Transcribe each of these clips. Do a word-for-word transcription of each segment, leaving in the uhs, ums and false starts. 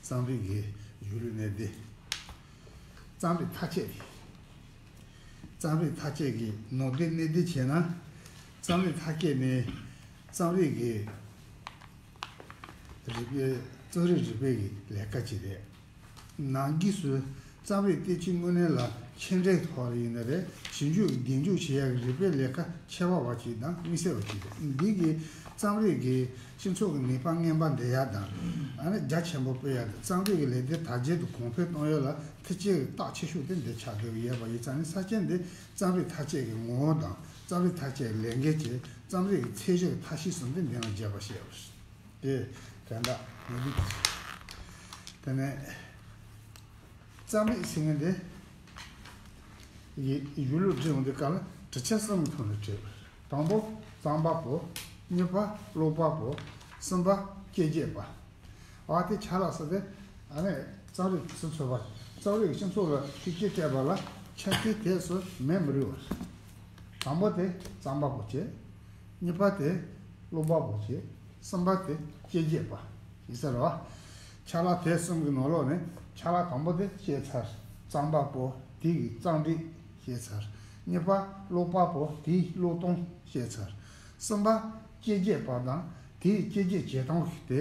རྩོམ་རིག་གི་གཞུང་ལུགས་གནད་བརྡེག་རྩོམ་རིག་མཐའ་དཔྱད་ཀྱི། རྩོམ་རིག་མཐའ་དཔྱད་ཀྱི་ནང་དོན་གནད་བརྡེག་བྱས་ན། རྩོམ་རིག་མཐའ་དཔྱད་ནི་རྩོམ་རིག་གི་རིག་པའི་རྩོམ་རིག་རིག་པའི་གི་ལས་ཀ་ཅིག་རེད། ནང་གི་སུ་རྩོམ་རིག་སྟེ་ཅི་དངོས་གནས་ལ་ཆེ་འབྲིང་ཐོག་ལ་ཡིན་ན་རེད། ཞིབ་འཇུག་གི་གདེང་འཇོག་བྱེད་ཡག་གི་རིག་པའི་ལས་ཀ་ཆེ་བ་བ་ཅིག་དང་དམིགས་བསལ་བ་ཅིག་རེད། འདི་གི་རྩོམ་རིག་གི་སྤྱི་ཚོགས་ཀྱི་ནུས་པ་རྔན་པ་འདེགས་ཡག་དང་། ཨ་ནི་རྒྱ་ཆེན་པོ་སྤེལ་ཡག་དང་རྩོམ་རིག་གི་ལས་དོན་དར་རྒྱས་དང་གོང་འཕེལ་གཏོང་ཡག་ལ་མཐུན་རྐྱེན་གྱི་རྟགས་ཆེ་ཤོས་དེ་འདི་ཆགས་བསྡད་ཡོད་པ་ཡིན་ཙང་ནི། ས་ཆེན་འདི་རྩོམ་རིག་མཐའ་དཔྱད་ཀྱི་ངོ་བོ་དང་རྩོམ་རིག་མཐའ་དཔྱད་ཀྱི་ལས་འགན་བཅས་རྩོམ་རིག་གི་ཚད་གཞི་གི་མཐའ་བཤད་གསུམ་དེ་འདི་ལ་འབྱེད་པར་བཤད་པ་རེད། དེ་དོན་དག་ངོས་འཛིན། དེ་ནས་རྩོམ་རིག་ཟེར་མཁན་དེ་ཡི་གཞུང་ལུགས་འབྲི་ཡོང་དུས་སྐབས་ལ་གྲུབ་ཆ་གསུམ་གྱི་ཐོག་ནས་བྲིས་པ་རེད། དང་པོ་རྩོམ་པ་པོ། གཉིས་པ་ཀློག་པ་པོ། གསུམ་པ་དཔྱོད་བརྒྱུད་པ། འོ་དེ་ཆ་ལག་ཟེར་དེ་ཨ་ནི་རྩོམ་རིག་སུ་ཚུད་པ། རྩོམ་རིག་སྤྱི་ཚོགས་ལ་ཤུགས་རྐྱེན་སྤྲད་པ་ལ་ཆ་རྐྱེན་དེ་ཚོ་མེད་མི་རུང་བ་རེད། དང་པོ་དེ་རྩོམ་པ་པོ་བྱས། གཉིས་པ་དེ་ཀློག་པ་པོ་བྱས། གསུམ་པ་དེ་དཔྱོད་བརྒྱུད་པ་ཡིན་ས་རེད་བ། ཆ་ལག་དེ་གསུམ་གྱི་ནང་ལོགས་ནས་ཆ་ལག་དང་པོ་དེ་བཤད་ཚར། རྩོམ་པ་པོ་དེ་གི་རྩོམ་རིག་བཤད་ཚར། གཉིས་པ་ཀློག་པ་པོ་དེའི་ཀློག་སྟངས་བཤད་ཚར། གསུམ་པ་དཔྱོད་བརྒྱུད་པ་དང་དེའི་དཔྱོད་བརྒྱུད་བྱེད་སྟངས་ཤིག་དེ་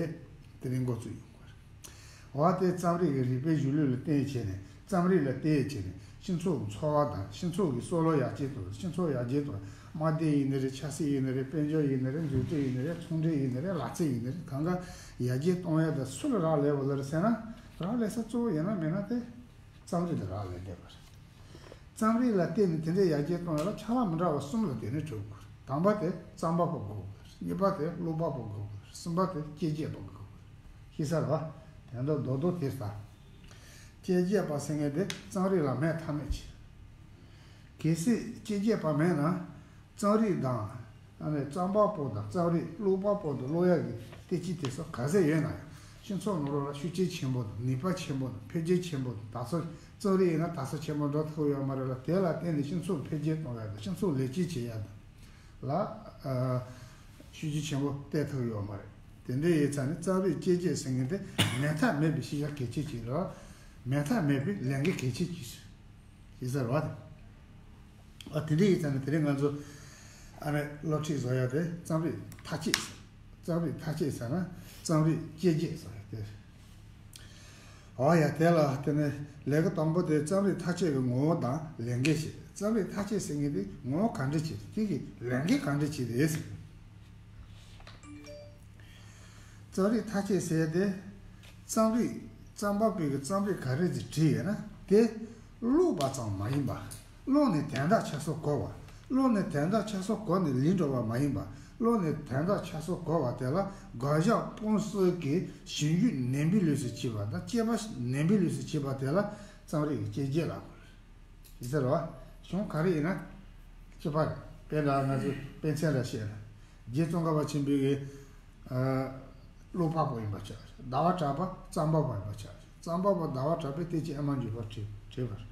དེ་རིང་འགོ་བཙུགས་ཡོང་དགོས་རེད། འོ་དེ་རྩོམ་རིག་གི་རིག་པའི་གཞུང་ལུགས་ལ་བརྟེན་བྱས་ནས་རྩོམ་རིག་ལ་བརྟེན་བྱས་ནས་སྤྱི་ཚོགས་ཀྱི་འཚོ་བ་དང་སྤྱི་ཚོགས་ཀྱི་བསམ་བློ་ཡར་རྒྱས་གཏོང་བ། སྤྱི་ཚོགས་ཡར་རྒྱས་གཏོང་བ། དམག་སྡེ་ཡིན་ནི་རེད། ཆབ་སྲིད་ཡིན་ནི་རེད། དཔལ་འབྱོར་ཡིན་ནི་རེད། འཛུགས་སྐྲུན་ཡིན་ནི་རེད། ཚོང་འབྲེལ་ཡིན་ནི་རེད། ལག་རྩལ་ཡིན་ནི་རེད། གང་ག་ཡར་རྒྱས་གཏོང་ཡ་དང་སུ་ལ་རག་ལས་པ་ལ་རེད་ཟེར་ན། རག་ལས་ས་གཙོ་བོ་ཡིན་ན་མིན་ན་དེ་རྩོམ་རིག་ལ་རག་ལས་བསྡད་པ་རེད། རྩོམ་རིག་ལ་བརྟེན་ནས་དེ་འདྲའི་ཡར་རྒྱས་གཏོང་ཡ་ལ་ཆ་ལག་མི་འདྲ་བ་གསུམ་ལ་དེ་ནས་གྲུབ་དགོས། དང་པ་དེ་རྩོམ་པ་པོ་དགོས་དགོས། གཉིས་པ་དེ་ཀློག་པ་པོ་དགོས་དགོས། གསུམ་པ་དེ་དཔྱོད་བརྒྱུད་པ་དགོས་དགོས། ཤེས་ས་རེད་བ། དོན་དག་རྡོག་རྡོག་དེ་ལྟ། དཔྱོད་བརྒྱུད་པ་ཟེར་མཁན་དེ་རྩོམ་རིག་ལ་མེད་ཐབས་མེད་ཆེ། གལ་སྲིད་དཔྱོད་བརྒྱུད་པ་མེད་ན། རྩོམ་རིག་དང་། ཨ་ནི་རྩོམ་པ་པོ་དང་རྩོམ་རིག་ཀློག་པ་པོ་དང་ཀློག་ཡག་གི་བདེ་སྐྱིད་དེ་ཚོ་ག་ཚད་ཡོད་ན་ཡང་། སྤྱི་ཚོགས་ནང་ལོགས་ལ་ཤུགས་རྐྱེན་ཆེན་པོ་དང་ནུས་པ་ཆེན་པོ་དང་འཕེལ་རྒྱས་ཆེན་པོ་དང་དར་སྲོལ། རྩོམ་རིག་ཡིན་ན་དར་སྲོལ་ཆེན་པོ་འགྲོ་ཐུབ་ཡོད་མ་རེད་ལ། དེ་ལ་བརྟེན་ནས་སྤྱི་ཚོགས་འཕེལ་རྒྱས་གཏོང་ཡག་དང་སྤྱི་ཚོགས་ལེགས་བཅོས་བྱེད་ཡག་དང་ལ། ཨ། ཤུགས་རྐྱེན་ཆེན་པོ་སྤྲད་ཐུབ་ཡོད་མ་རེད། དེ་འདྲ་ཡིན་ཙང་ནི་རྩོམ་རིག་དཔྱོད་བརྒྱུད་ཟེར་མཁན་དེ་མེད་ཐབས་མེད་པའི་ཤེས་བྱ་གལ་ཆེ་ཅིག་རེད། མེད་ཐབས་མེད་པའི་ལས་འགན་གལ་ཆེ་ཅིག་རེད། ཤེས་ས་རེད་བ། ཨ། དེ་འདྲ་ཡིན་ཙང་ནི་དེ་རིང་ང་ཚོ་ཨ་ནི་སློབ་ཁྲིད་བཟོ་ཡག་དེ་རྩོམ་རིག་མཐའ་དཔྱད་ཟེར། རྩོམ་རིག་མཐའ་དཔྱད་ཟེར་ན་རྩོམ་རིག་དཔྱོད་བརྒྱུད་ཟེར་ཡག་དེ་རེད། འོ་ཡ། དེ་ལ་དེ་ནི་ལས་ཀ་དང་པོ་དེ་རྩོམ་རིག་མཐའ་དཔྱད་ཀྱི་ངོ་བོ་དང་ལས་འགན་བྱེད། རྩོམ་རིག་མཐའ་དཔྱད་ཟེར་མཁན་དེ་ངོ་བོ་ག་འདྲ་ཅིག་རེད། དེ་གི་ལས་འགན་ག་འདྲ་ཅིག་རེད་ཟེར། རྩོམ་རིག་མཐའ་དཔྱད་ཟེར་དེ། རྩོམ་རིག་རྩོམ་པ་པོས་ཀྱི་རྩོམ་རིག་ག་རེ་ཅིག་བྲིས་ཡོད་ན་དེ་ཀློག་པ་ཙམ་མ་ཡིན་པ། ཀློག་ནས་དོན་དག་ཆ་ཚང་གོ་བ། ཀློག་ནས་དོན་དག་ཆ་ཚང་གོ་ནས་ལུས་འགྲོ་བ་མ་ཡིན་པ། ཀློག་ནས་དོན་དག་ཆ་ཚང་གོ་བ་དེ་ལ་དགག་བཞག་སྤོང་གསུམ་གྱི་ཞིབ་འཇུག་ནན་པོའི་ལུགས་སུ་བྱས་པ་དང་དཔྱད་པ་ནན་པོའི་ལུགས་སུ་བྱས་པ་དེ་ལ་རྩོམ་རིག་གི་དཔྱོད་བརྒྱུད་ལབ་དགོས། ཡིན་ས་རེད་བ། གཞུང་ག་རེ་ཡིན་ན། གཅིག་པ་རེད། དཔེར་ན་ང་ཚོས་དཔེ་མཚོན་རེ་བཤད་ན། རྗེ་ཙོང་ཁ་པ་ཆེན་པོའི་གི། ཨ། ཀློག་པ་པོ་ཡིན་པ་ཆགས། ཟླ་བ་གྲགས་པ་རྩོམ་པ་པོ་ཡིན་པ་ཆགས། རྩོམ་པ་པོ་ཟླ་བ་གྲགས་པས་བསྟན་བཅོས་ཨ་མ་འགྱུར་བ་བྲིས་བྲིས་པ་རེད།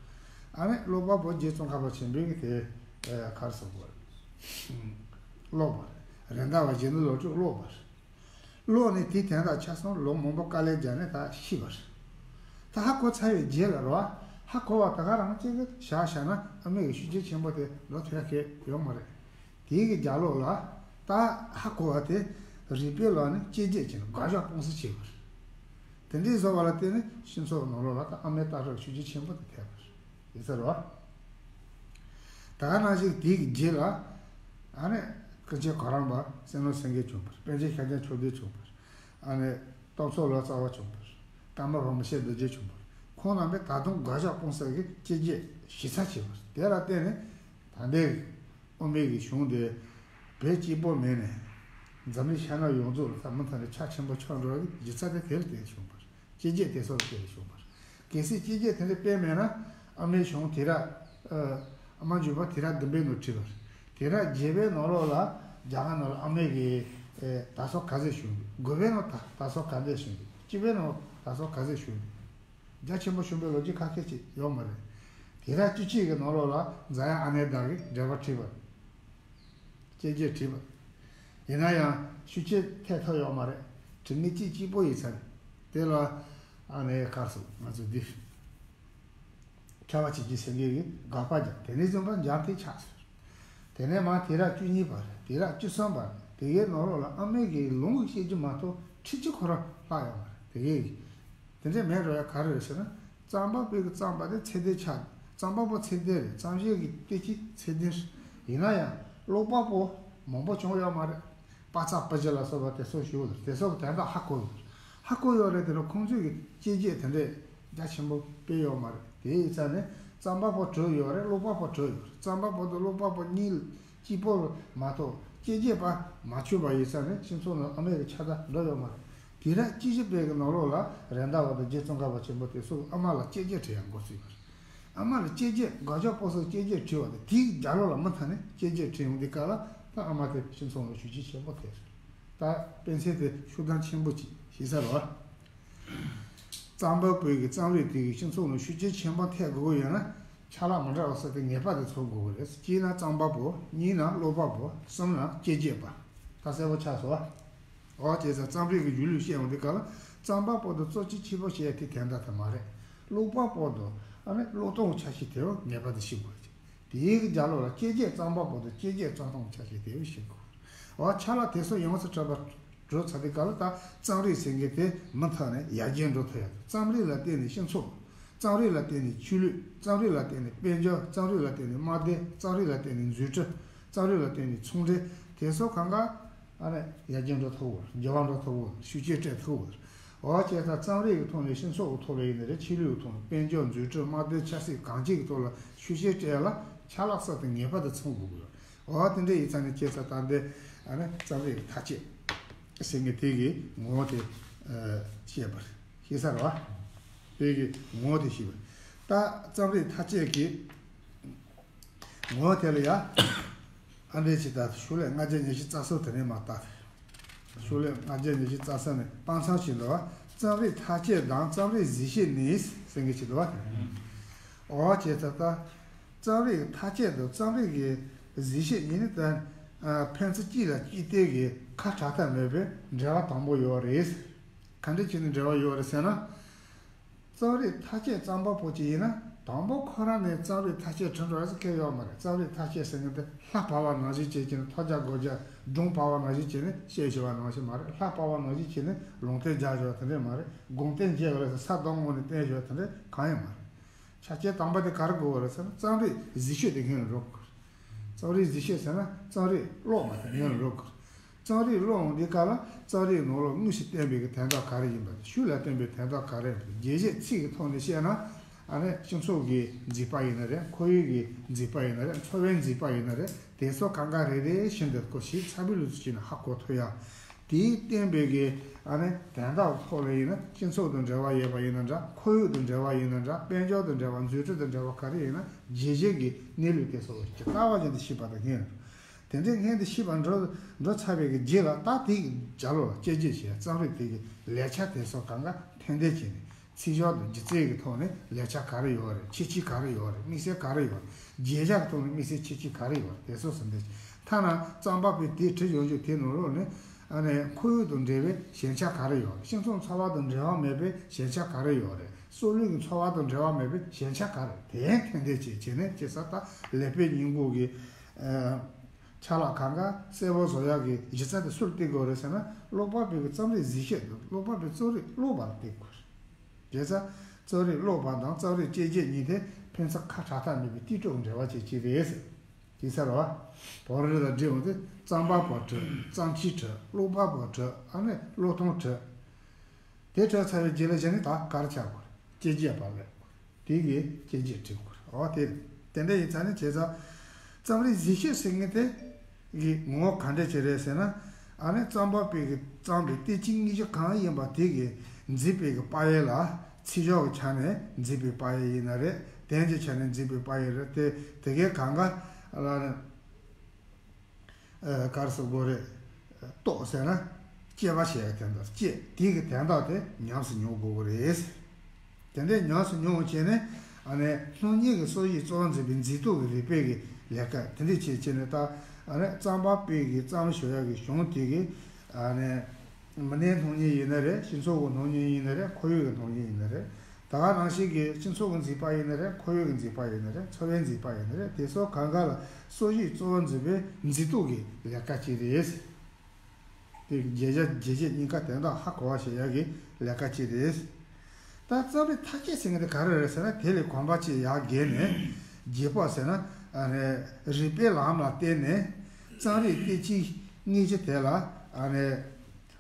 ཨ་ནི་ཀློག་པ་པོ་རྗེ་ཙོང་ཁ་པ་ཆེན་པོའི་གི་དེ། ཨ། ག་རེ་ཟེར་དགོས་རེད། ཀློག་པ་རེད། རེད་མདའ་བ་རྗེ་བློན་ལོ་དྲུག་ཀློག་པ་རེད། ཀློག་ནས་དེའི་དོན་དག་ཆ་ཚང་ལོ་མང་པོ་དཀའ་ལས་རྒྱག་ནས་ད་ཤེས་པ་རེད། ད་ཧ་གོ་ཚར་བའི་རྗེས་ལ་རེད་བ། ཧ་གོ་བ་ད་ག་རང་གཅིག་གི་བཞག་བཞག་ན་ཨ་མའི་གི་ཤུགས་རྐྱེན་ཆེན་པོ་དེ་འགྲོ་ཐུབ་ཡག་གི་ཡོད་མ་རེད། དེའི་གི་རྒྱབ་ལོགས་ལ་ད་ཧ་གོ་བ་དེ་རིག་པའི་ལམ་ནས་དཔྱད་བརྗོད་བྱས་ནས་དགག་བཞག་སྤོང་གསུམ་བྱས་པ་རེད། དེ་འདྲའི་བཟོ་བ་ལ་བརྟེན་ནས་སྤྱི་ཚོགས་ནང་ལོགས་ལ་ད་ཨ་མའི་ལྟ་གྲུབ་ཤུགས་རྐྱེན་ཆེན་པོ་དེ་ཐེབས་པ་རེད། ཡིན་ས་རེད་བ། ད་ག་ནང་བཞིན་དེའི་རྗེས་ལ། ཨ་ནི། ཀུན་མཁྱེན་གོ་རམས་པ་བསོད་ནམས་སེང་གེ་བྱུང་བ་རེད། པཎ་ཆེན་ཤཱཀྱ་མཆོག་ལྡན་བྱུང་བ་རེད། ཨ་ནི། སྟག་ཚང་ལོ་ཙཱ་བ་བྱུང་བ་རེད། ཀརྨ་པདྨ་སེ་རྡོ་རྗེ་བྱུང་བ་རེད། ཁོང་རྣམ་པས་ད་དུང་དགག་བཞག་སྤོང་གསུམ་གྱི་དཔྱད་བརྗོད་ཞིབ་ཚགས་བྱས་པ་རེད། དེ་ལ་བརྟེན་ནས་ད་ལྟའི་དབུ་མའི་གི་གཞུང་དེ་བོད་གཅིག་པོ་མིན་ནས་འཛམ་གླིང་ཤར་ནུབ་ཡོངས་རྫོགས་ལ་ད་མུ་མཐུད་ནས་ཁྱབ་ཆེན་པོ་ཆགས་འགྲོ་བའི་གཞི་རྩ་དེ་དེ་ལ་བརྟེན་བྱུང་བ་རེད། དཔྱད་བརྗོད་དེ་ཚོ་ལ་བརྟེན་བྱུང་བ་རེད། གལ་སྲིད་དཔྱད་བརྗོད་དེ་འདྲ་སྤེལ་མེད་ན་ཨ་མའི་གཞུང་དེ་ར། ཨ། ཨ་མ་འགྱུར་བ་དེ་ར་བདུན་པའི་ནང་བྲིས་པ་རེད། དེ་ར་བརྒྱད་པའི་ནང་ལོགས་ལ་རྒྱ་གར་ནང་ལ་ཨ་མའི་གི། ཨེ། དར་སྲོལ་ག་ཚད་བྱུང་འདུག་དགུ་པའི་ནང་དར་དར་སྲོལ་ག་ཚད་བྱུང་འདུག་བཅུ་པའི་ནང་དར་སྲོལ་ག་ཚད་བྱུང་འདུག་རྒྱ་ཆེན་པོ་བྱུང་བའི་ལོ་རྒྱུས་ཁ་ཤས་ཅིག་ཡོད་མ་རེད། དེ་ར་བཅུ་གཅིག་གི་ནང་ལོགས་ལ་རྫ་དབྱངས་ཨ་ནེ་ཟླ་གིས་འགྲེལ་པ་བྲིས་པ་རེད། དཔྱད་བརྗོད་བྲིས་པ། ཡིན་ན་ཡང་ཤུགས་རྐྱེན་ཐེབས་ཐུབ་ཡོད་མ་རེད། བྲིས་མཁན་གཅིག་གཅིག་པོ་ཡིན་ཙང་། དེ་ལ། ཨ་ནེ་གར་སོང་ང་ཚོ་འདི། ཁྱབ་པ་བྱེད་ཀྱི་ཟེར་མཁན་གྱི་དགག་པ་རྒྱབ། དེ་ནས་བཟུང་བ་འཇམ་ཐིང་ཆགས་སོང་། དེ་ནས་མ་དུས་རབས་བཅུ་གཉིས་པར་དུས་རབས་བཅུ་གསུམ་པར་དེ་གའི་ནང་ལོགས་ལ་ཨ་མའི་གི་ལུང་གི་བཤད་རྒྱུ་མ་གཏོགས་ཁྲིད་རྒྱུ་ཁོ་རང་ལྷག་ཡོད་མ་རེད། དེ་གའི་དེ་འདྲས་མེད་འགྲོ་ཡ་ག་རེ་རེད་ཟེར་ན། གཙང་པ་པོའི་གི་གཙང་པ་དེ་ཚད་ལྡན་ཆགས། གཙང་པ་པོ་ཚད་ལྡན་རེད། གཙང་གཞས་ཀྱི་བསྟན་བཅོས་ཚད་ལྡན་རེད། ཡིན་ན་ཡང་ཀློག་པ་པོ་མང་པོ་བྱུང་ཡོད་མ་རེད། པ་ཚ་པ་ཇི་ལ་སོགས་པ་དེ་ཚོ་ཞུ་བ་དང་དེ་ཚོ་གི་དོན་དག་ཧ་གོ་ཡོད་རེད། ཧ་གོ་ཡོད་རེད། དེ་ནི་ཁོང་ཚོས་ཀྱི་དཔྱད་བརྗོད་དེ་འདྲས་རྒྱ་ཆེན་པོ་སྤེལ་ཡོད་མ་རེད། དེ་ཡིན་ཙང་ནས་གཙང་པ་པོ་གྲུབ་ཡོད་རེད། ཀློག་པ་པོ་གྲུབ་ཡོད་རེད། གཙང་པ་པོ་དང་ཀློག་པ་པོ་གཉིས་གཅིག་པོ་མ་གཏོགས་དཔྱད་བརྗོད་པ་མ་ཆུད་པ་ཡིན་ཙང་ནས་སྤྱི་ཚོགས་ནང་ཨ་མའི་གི་ཆ་ཚང་འགྲོ་ཡོད་མ་རེད། དུས་རབས་བཅུ་བཞི་པའི་གི་ནང་ལོགས་ལ་རེད་མདའ་བ་དང་རྗེ་ཙོང་ཁ་པ་ཆེན་པོ་དེ་ཚོ་ཨ་མ་ལ་དཔྱད་བརྗོད་བྲིས་ཡ་འགོ་ཚུགས་པ་རེད། ཨ་མ་ལ་དཔྱད་བརྗོད་དགག་ཕྱོགས་སྤོ་སོགས་དཔྱད་བརྗོད་བྲིས་པ་དང་དེའི་རྒྱབ་ལོགས་ལ་མུ་མཐུད་ནས་དཔྱད་བརྗོད་བྲིས་ཡོང་དུས་སྐབས་ལ་ད་ཨ་མ་དེ་སྤྱི་ཚོགས་ལ་ཤུགས་རྐྱེན་ཆེན་པོ་ཐེབས་སོང་། ད་དཔེ་མཚོན་དེ་ཤུགས་ལྡན་ཆེན་པོ་ཅིག་ཤེས་ས་རེད་བ། གཙང་པ་པོའི་གི་རྩོམ་རིག་དེ་གི་སྤྱི་ཚོགས་ལ་ཤུགས་རྐྱེན་ཆེན་པོ་ཐེབས་དགོས་ཀྱི་ཡོད་ན་ཆ་ལག་མི་འདྲ་བ་གསར་དུ་ངེས་པར་དུ་ཚང་དགོས་ཀྱི་རེད། གཅིག་ན་རྩོམ་པ་པོ། གཉིས་ན་ཀློག་པ་པོ། གསུམ་ན་དཔྱད་བརྗོད་པ། ད་གསལ་པོ་ཆགས་སོང་བ། འོ་བྱས་ཙང་རྩོམ་རིག་གི་གཞུང་ལུགས་བཤད་ཡོང་དུས་སྐབས་ལ་རྩོམ་པ་པོ་དང་གཙོ་ཆེ་ཆེ་པོ་བཤད་ཡ་དེ་དོན་དག་དེ་མ་རེད། ཀློག་པ་པོ་དང་ཨ་ནི་ཀློག་སྟངས་ཆ་ཤས་དེ་ཡང་ངེས་པར་དུ་ཤེས་དགོས་རེད། དེའི་གི་རྒྱབ་ལོགས་ལ་དཔྱད་བརྗོད་རྩོམ་པ་པོ་དང་དཔྱད་བརྗོད་རྩོམ་སྟངས་ཆ་ཤས་དེ་ཡང་ཤེས་དགོས། འོ་ཆ་ལག་དེ་ཚོ་ཡོངས་སུ་གྲུབ་པ་འགྲོ་ཚར་དུས་སྐབས་ལ་ད་རྩོམ་རིག་ཟེར་མཁན་དེ་མུ་མཐུད་ནས་ཡར་རྒྱས་འགྲོ་ཐུབ་ཡ་དང་། རྩོམ་རིག་ལ་བརྟེན་ནས་སྤྱི་ཚོགས། རྩོམ་རིག་ལ་བརྟེན་ནས་ཆོས་ལུགས། རྩོམ་རིག་ལ་བརྟེན་ནས་དཔལ་འབྱོར། རྩོམ་རིག་ལ་བརྟེན་ནས་དམག་སྡེ། རྩོམ་རིག་ལ་བརྟེན་ནས་འཛུགས་སྐྲུན། དེ་ཚོ་གང་ག་ཨ་ནི་ཡར་རྒྱས་འགྲོ་ཐུབ་དགོས། འགྱུར་བ་འགྲོ་ཐུབ་དགོས། ཤུགས་རྐྱེན་སྤྲད་ཐུབ་དགོས། འོ་བྱས་ཙང་རྩོམ་རིག་གི་ཐོག་ནས་སྤྱི་ཚོགས་ཀྱི་ཐོག་ལ་ཡིན་ན་རེད། ཆོས་ལུགས་ཀྱི་ཐོག་ནས། དཔལ་འབྱོར། འཛུགས་སྐྲུན། དམག་སྡེ། ཆབ་སྲིད་གང་ཅིའི་ཐོག་ལ་ཤུགས་རྐྱེན་སྤྲད་ཡ་ལ་ཆ་ལག་གསར་དུ་ངེས་པར་དུ་ཚང་དགོས་ཀྱི་ཡོད། འོ་དེ་འདྲ་ཡིན་ཙང་ནས་བྱས་ཙང་ད་འདི་ཨ་ནི་རྩོམ་རིག་གི་མཐའ་དཔྱད་ཟེར་མཁན་དེ་གི་ངོ་བོ་དེ་ཨ་བཤད་པ་རེད། ཤེས་ས་རེད་བ། དེ་གི་ངོ་བོ་དེ་ཤེས་པ། ད་རྩོམ་རིག་མཐའ་དཔྱད་ཀྱི་ངོ་བོ་དེ་ལ་ཡ། ཨ་འདྲས་ཅིག་ད་ཕྱོགས་ལས་ལྔ་བརྒྱ་ཉི་ཤུ་རྩ་གསུམ་དེ་ནས་མར་ལྟ། ཕྱོགས་ལས་ལྔ་བརྒྱ་ཉི་ཤུ་རྩ་གསུམ་ནས་དཔང་བྱང་ཞིག་འདུག་བ། རྩོམ་རིག་མཐའ་དཔྱད་དང་རྩོམ་རིག་གཟིགས་བྱེད་ནི་ཟེར་མཁན་ཞིག་འདུག་བ། འོ་བྱས་ཙང་ད་རྩོམ་རིག་གི་མཐའ་དཔྱད་དང་རྩོམ་རིག་གི་གཟིགས་བྱེད་གཉིས་ནི་ད་ཕན་ཚུན་གཅིག་ལ་གཅིག་བརྟེན་གྱི་ཁ་བྲལ་ཐབས་མེད་པའི་འབྲེལ་བ་དམ་པོ་ཡོད་རེད། ག་འདྲ་བྱས་ནས་འབྲེལ་བ་ཡོད་རེད་ཟེར་ན། རྩོམ་རིག་མཐའ་དཔྱད་རྩོམ་པ་པོ་ཅིག་ཡིན་ན་དང་པོ་ཁོ་རང་ནས་རྩོམ་རིག་མཐའ་དཔྱད་བྲིས་འགྲོ་ཡ་ཟེར་མཁན་ཡོད་མ་རེད། རྩོམ་རིག་མཐའ་དཔྱད་ཟེར་མཁན་དེ་ལྷ་བབས་པ་ནང་བཞིན་བྱས་བྱས་ནས། ཐོས་རྒྱ་སྒོམ་རྒྱ་སྒྲུང་བབས་པ་ནང་བཞིན་བྱས་ནས་བཤད་བཞག་པ་ནང་བཞིན་མ་རེད། ལྷ་བབས་པ་ནང་བཞིན་བྱས་ནས་ལུང་བསྟན་རྒྱག་བཞག་པ་དེ་འདྲས་མ་རེད། དགོངས་དོན་རྒྱས་པ་རེད་ཟེར་ས་དང་དངོས་ནས་བསྟན་བཞག་པ་དེ་འདྲས་གང་ཡང་མ་རེད། ཆ་རྐྱེན་དང་པོ་དེ་ག་རེ་དགོས་པ་རེད་ཟེར་ན། རྩོམ་རིག་གཟིགས་ཤེས་དེ་སྔོན་ལ་རོལ་དགོས། རྩོམ་རིག་གཟིགས་ཤེས་ཟེར་ན་རྩོམ་རིག་ཀློག་པ་དེ་སྔོན་ལ་རོལ་དགོས། རྩོམ་རིག་ཀློག་འོང་དུས་སྐབས་ལ་རྩོམ་རིག་ནང་ལོགས་དངོས་སུ་བསྟན་པའི་གི་དོན་དག་ག་རེ་ཡིན་པ་དང་། ཤུགས་ལ་བསྟན་པའི་དོན་དག་ག་རེ་ཡིན་པ། རྒྱས་བཤད་ཚིག་གི་ཐོག་ནས་བཤད་ན་ཨ་ནི་སྤྱི་ཚོགས་ཀྱི་མཛེས་པ་ཡིན་ན་རེད། ཁོར་ཡུག་གི་མཛེས་པ་ཡིན་ན་རེད། འཚོ་བའི་མཛེས་པ་ཡིན་ན་རེད། དེ་ཚོ་གང་ག་རེ་རེ་བཞིན་དུ་ཁོ་ཞིབ་ཚགས་པོའི་ལུགས་སུ་བྱས་ནས་ཧ་གོ་ཐུབ་ཡ། དེའི་བསྟན་པའི་གི་ཨ་ནི་དོན་དག་ཐོག་ལ་ཡིན་ན་སྤྱི་ཚོགས་དང་འབྲེལ་བ་ཡོད་པ་ཡིན་ན་འདྲ། ཁོར་ཡུག་དང་འབྲེལ་བ་ཡིན་ན་འདྲ། དཔལ་འབྱོར་དང་འབྲེལ་བ། འཛུགས་སྐྲུན་དང་འབྲེལ་བ་ག་རེ་ཡིན་ན་རྒྱས་བཤད་ཀྱི་གནས་ལུགས་དེ་ཚོ་ཇི་ལྟ་བ་བཞིན་དུ་ཤེས་པ་དང་། སྔོན་དེ་འདྲའི་སྔོན་དུ་ཤེས་པ་འགྲོ་འགྲོ་ཚར་བའི་གི་རྗེས་ལ་ད་དེ་གི་རྒྱབ་ལོགས་ལ་དཔྱད་བརྗོད་བྱས། རྩོམ་རིག་དེ་གི་ལེགས་ཆ་དེ་ཚོ་གང་ག་ཐེར་འདོན་བྱས་ནས། ཚིག་སྦྱོར་དང་སྒྱུ་རྩལ་གྱི་ཐོག་ནས་ལེགས་ཆ་ག་རེ་ཡོད་རེད། ཁྱད་ཆོས་ག་རེ་ཡོད་རེད། དམིགས་བསལ་ག་རེ་ཡོད་རེད། རྒྱས་བཤད་ཀྱི་ཐོག་ནས་དམིགས་བསལ་ཁྱད་ཆོས་ག་རེ་ཡོད་རེད། དེ་ཚོ་ཟིན་ཏེ། ཐ་ན་རྩོམ་པ་པོས་དེ་བྲིས་ཡོང་རྒྱུ་དེ་ནང་ལོགས་ནས་ཨ་ནི་ཁོར་ཡུག་དང་འབྲེལ་བའི་ཞན་ཆ་ག་རེ་ཡོད་རེད། སྤྱི་ཚོགས་འཚོ་བ་དང་འབྲེལ་བ་མེད་པའི་ཞན་ཆ་ག་རེ་ཡོད་རེད། སྲོལ་རྒྱུན་གྱི་འཚོ་བ་དང་འབྲེལ་བ་མེད་པའི་ཞན་ཆ་ག་རེ་རེད། དེ་ཐེར་འདོན་བྱས་བྱས་ནས་བྱས་ཙང་ད་ལེགས་སྤེལ་སྙིང་པོ་གི་ཨ། ཆ་ལག་གང་ག་གསལ་པོ་བཟོ་ཡག་གི་གཞི་རྩ་དེ་སུར་བཏིང་དགོས་རེད་ཟེར་ན། ཀློག་པ་པོའི་གི་རྩོམ་རིག་གཟིགས་བཤད་དང་ཀློག་པ་པོའི་རྩོམ་རིག་ཀློག་པར་བཏིང་དགོས་རེད། བྱས་ཙང་རྩོམ་རིག་ཀློག་པ་དང་རྩོམ་རིག་དཔྱད་བརྗོད་གཉིས་དེ་ཕན་ཚུན་ཁ་བྲལ་ཐབས་མེད་པའི་གཏིང་གྲོགས་འབྲེལ་བ་ཅན་གཅིག་རེད་ཟེར། དེ་ཚར་བ། བོད་རིགས་ལ་འབྲི་འོང་དུས་རྩོམ་པ་པོ་བྲི། རྩོམ་ཆོས་བྲི། ཀློག་པ་པོ་བྲི། ཨ་ནི་ཀློག་སྟངས་བྲི། དེ་བྲི་ཚར་བའི་རྗེས་ལ་གཞི་ནས་ད་ག་རེ་བྱ་དགོས་རེད། དཔྱད་བརྗོད་པ་ལས། དེ་གིས་དཔྱད་བརྗོད་བྲི་དགོས་རེད། འོ་དེ་རེད། དེ་འདྲ་ཡིན་ཙང་ནི་བྱས་ཙང་། རྩོམ་རིག་གཟིགས་བཤད་ཟེར་མཁན་དེ་གི་ངོ་བོ་ག་འདྲ་ཅིག་རེད་ཟེར་ན། ཨ་ནི་རྩོམ་པ་པོའི་གི་རྩོམ་པའི་བསྟན་བཅོས་དངོས་གཞི་གང་ཡིན་པ་དེ་གིས་མཛེས་པའི་གི་དཔལ་ཡོན་ལ། ཚིག་སྦྱོར་གྱི་ཆ་ནས་མཛེས་པའི་དཔལ་ཡོན་ཡིན་ན་རེད། དོན་གྱི་ཆ་ནས་མཛེས་པའི་དཔལ་ཡོན་རེད། དེ་དེ་གའི་གང་ག་ལ་ནི། ཨ། ག་རེ་ཟེར་དགོས་རེད། རྟོགས་ཟེར་ན། དཔྱད་པ་བྱེད་ཡ་དོན་དག་དཔྱད། དེའི་གི་དོན་དག་དེ་ཉམས་སུ་མྱོང་དགོས་ཀྱི་རེད། དེ་འདྲའི་ཉམས་སུ་མྱོང་བྱས་ནས། ཨ་ནི་སྣང་བརྙན་གྱི་སྲོལ་ཞིག་གཙོ་བོ་འཛིན་པའི་མཛེས་སྡུག་གི་རིག་པའི་གི་ལས་ཀ་དེ་འདྲ་བྱས་བྱས་ནས། ད་ཨ་ནི་རྩོམ་པ་པོའི་གི་རྩོམ་ཞུ་ཡ་གི་གཞུང་དེ་གི་ཨ་ནི་ མི་སྣའི་སྣང་བརྙན་ཡིན་ན་རེད། སྤྱི་ཚོགས་ཀྱི་སྣང་བརྙན་ཡིན་ན་རེད། ཁོར་ཡུག་གི་སྣང་བརྙན་ཡིན་ན་རེད། ད་ག་ནང་བཞིན་གྱི་སྤྱི་ཚོགས་ཀྱི་མཛེས་པ་ཡིན་ན་རེད། ཁོར་ཡུག་གི་མཛེས་པ་ཡིན་ན་རེད། འཚོ་བའི་མཛེས་པ་ཡིན་ན་རེད། དེ་སོགས་གང་ག་ལ་སྲོག་ཤིང་གཙོ་བོར་འཛིན་པའི་མཛེས་སྡུག་གི་ལས་ཀ་ཅིག་རེད། དེ་རྒྱས་བཤད་རྒྱས་བཤད་གཉིས་ཀ་དོན་དག་ཧ་གོ་བ་བྱེད་ཡག་གི་ལས་ཀ་ཅིག་རེད། ད་རྩོམ་རིག་མཐའ་དཔྱད་ཟེར་མཁན་དེ་ག་རེ་རེད་ཟེར་ན། དེ་ལས་གོམ་པ་གཅིག་ཡར་བརྒལ་ནས། རྒྱས་པ་ཟེར་ན་ཨ་ནི་རིག་པའི་ལམ་ལ་བརྟེན་ནས་རྩོམ་རིག་སྟེ་ཅིག་སྙིང་རྗེ་དེ་ལ་ཨ་ནི་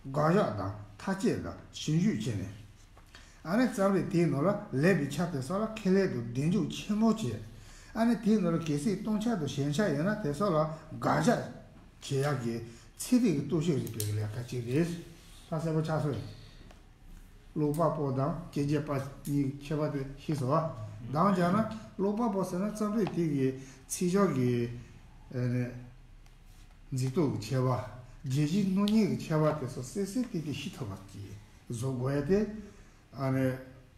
དགག་བཞག་དང་མཐའ་དཔྱད་དང་ཞིབ་འཇུག་བྱས་ནས། ཨ་ནི་རྩོམ་རིག་དེའི་ནང་ལ་ལས་པའི་ཆ་དེ་ཚོ་ལ་ཁས་ལེན་དང་གདེང་འཇོག་ཆེན་པོ་བྱས། ཨ་ནི་དེའི་ནང་ལ་གལ་སྲིད་སྟོང་ཆ་དང་ཞེན་ཆ་ཡོད་ན་དེ་ཚོ་ལ་དགག་བཞག་བྱེད་ཡག་གི་ཚན་རིག་གི་རྟོག་ཞིབ་རིག་པའི་ལས་ཀ་ཅིག་རེད། ད་གསལ་པོ་ཆགས་སོང་། ཀློག་པ་པོ་དང་དཔྱད་བརྗོད་པ་གཉིས་ཁྱད་པར་དེ་ཤེས་སོང་བ། འདང་བརྒྱབ་ན་ཀློག་པ་པོ་ཟེར་ན་རྩོམ་རིག་དེ་གི་ཚིག་སྦྱོར་གྱི་ཨ་ནི་མཛེས་སྡུག་གི་ཁྱད་པར། རྒྱས་བཤད་སྣང་བརྙན་གྱི་ཁྱད་པར་དེ་ཚོ་གསལ་གསལ་ཏིག་ཏིག་ཤེས་ཐུབ་པ་གི་བཟོ་དགོས་ཡ་དེ། ཨ་ནི་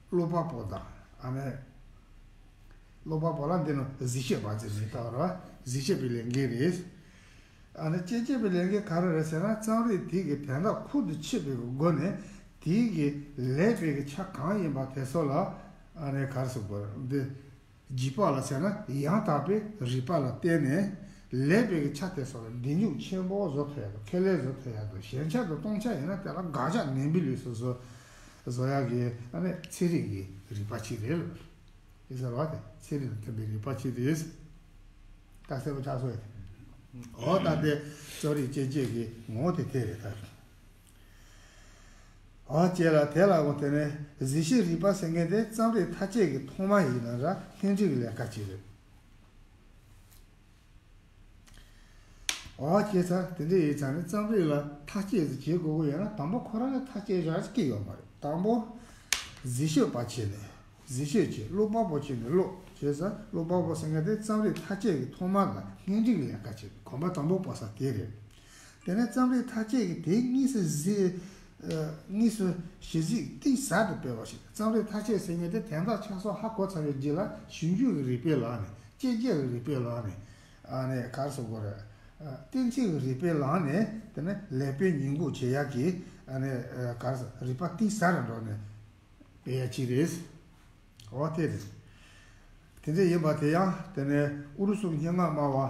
ཀློག་པ་པོ་དང་ཨ་ནི་ཀློག་པ་པོ་ལ་འདི་ནི་གཟིགས་ཞིབ་པ་ཟེར་ནས་ལྟ་བ་རེད་བ། གཟིགས་ཞིབ་པའི་ལས་འགན་རེད། ཨ་ནི་དཔྱད་བརྗོད་པའི་ལས་འགན་ག་རེ་རེད་ཟེར་ན། རྩོམ་རིག་དེ་གི་དོན་དག་ཁུར་དུ་ཆུད་པའི་སྒོ་ནས་དེ་གི་ལས་པའི་གི་ཆ་གང་ཡིན་པ་དེ་ཚོ་ལ་ཨ་ནི་ག་རེ་ཟེར་དགོས་རེད། འདི་རྒྱས་པ་ལ་ཟེར་ན་ཡང་དག་པའི་རིག་པ་ལ་བརྟེན་ནས་ལས་པའི་གི་ཆ་དེ་ཚོ་ལ་གདེང་འཇོག་ཆེན་པོ་བཟོ་ཐུབ་ཡ་དང་ཁས་ལེན་བཟོ་ཐུབ་ཡ་དང་། ཞེན་ཆ་དང་སྟོང་ཆ་ཡིན་ན་དེ་ལ་དགག་བཞག་ནན་པོའི་ལུགས་སུ་བཟོ་བཟོ་ཡ་གི་ཨ་ནི་ཚན་རིག་གི་རིག་པ་ཅིག་རེད། དེ་ཟེར་བ་དེ་ཚན་རིག་དང་མཐུན་པའི་རིག་པ་ཅིག་རེད། ད་གསལ་པོ་ཆགས་སོང་ཡ། འོ་ད་དེ་རྩོམ་རིག་དཔྱད་བརྗོད་ཀྱི་ངོ་བོ་དེ་དེ་རེད་ད། འོ་བྱས་ལ་དེ་ལ་འོ་དེ་ནས་གཟིགས་ཞིབ་རིག་པ་ཟེར་མཁན་དེ་རྩོམ་རིག་མཐའ་དཔྱད་ཀྱི་ཐོག་མ་ཡིན་ན་ར་སྙིང་བསྡུས་ཀྱི་ལས་ཀ་ཅིག་རེད། འོ་བྱས་ཙང་དེ་འདྲ་ཡིན་ཙང་ནི་རྩོམ་རིག་ལ་མཐའ་དཔྱད་ཅིག་བྱེད་དགོས་ཀྱི་ཡོད་ན་དང་པོ་ཁོ་རང་ལ་མཐའ་དཔྱད་བྱ་ཅིག་ཡོད་མ་རེད། དང་པོ་གཟིགས་ཞིབ་པ་བྱས་ནས། གཟིགས་ཞིབ་བྱས། ཀློག་པ་པོ་བྱས་ནས་ཀློག་བྱས་ཙང་ཀློག་པ་པོ་ཟེར་མཁན་དེ་རྩོམ་རིག་མཐའ་དཔྱད་ཀྱི་ཐོག་མ་ལ་སྙིང་བསྡུས་ཀྱི་ལས་ཀ་བྱེད་གོམ་པ་དང་པོ་སྤོ་ས་དེ་རེད། དེ་ནས་རྩོམ་རིག་མཐའ་དཔྱད་ཀྱི་དེ་དངོས་སུ་གཟིགས། ཨ། དངོས་སུ་ཞིབ་གཟིགས་གཏིང་ཟབ་ཏུ་སྤེལ་བ་ཞིག་རྩོམ་རིག་མཐའ་དཔྱད་ཟེར་མཁན་དེ་དོན་དག་ཆ་ཚང་ཧ་གོ་ཚར་བའི་རྗེས་ལ་ཞིབ་འཇུག་གི་རིག་པའི་ལམ་ནས། དཔྱད་བརྗོད་ཀྱི་རིག་པའི་ལམ་ནས། ཨ་ནི་ག་རེ་ཟེར་དགོས་རེད། ཨ། གཏན་ཚིགས་ཀྱི་རིག་པའི་ལམ་ནས་དེ་ནས་ལས་དཔེ་ཉེས་འགོག་བྱེད་ཡག་གི་ཨ་ནི་ག་རེ་ཟེར་རིག་པ་གཏིང་ཟབ་རུ་འགྲོ་ནས་སྤེལ་ཡག་ཅིག་རེད། འོ་དེ་རེད། དེ་འདྲ་ཡིན་པ་དེ་ཡང་དེ་ནས་ཨུ་རུ་སུ་སྙན་ངག་སྨྲ་བ་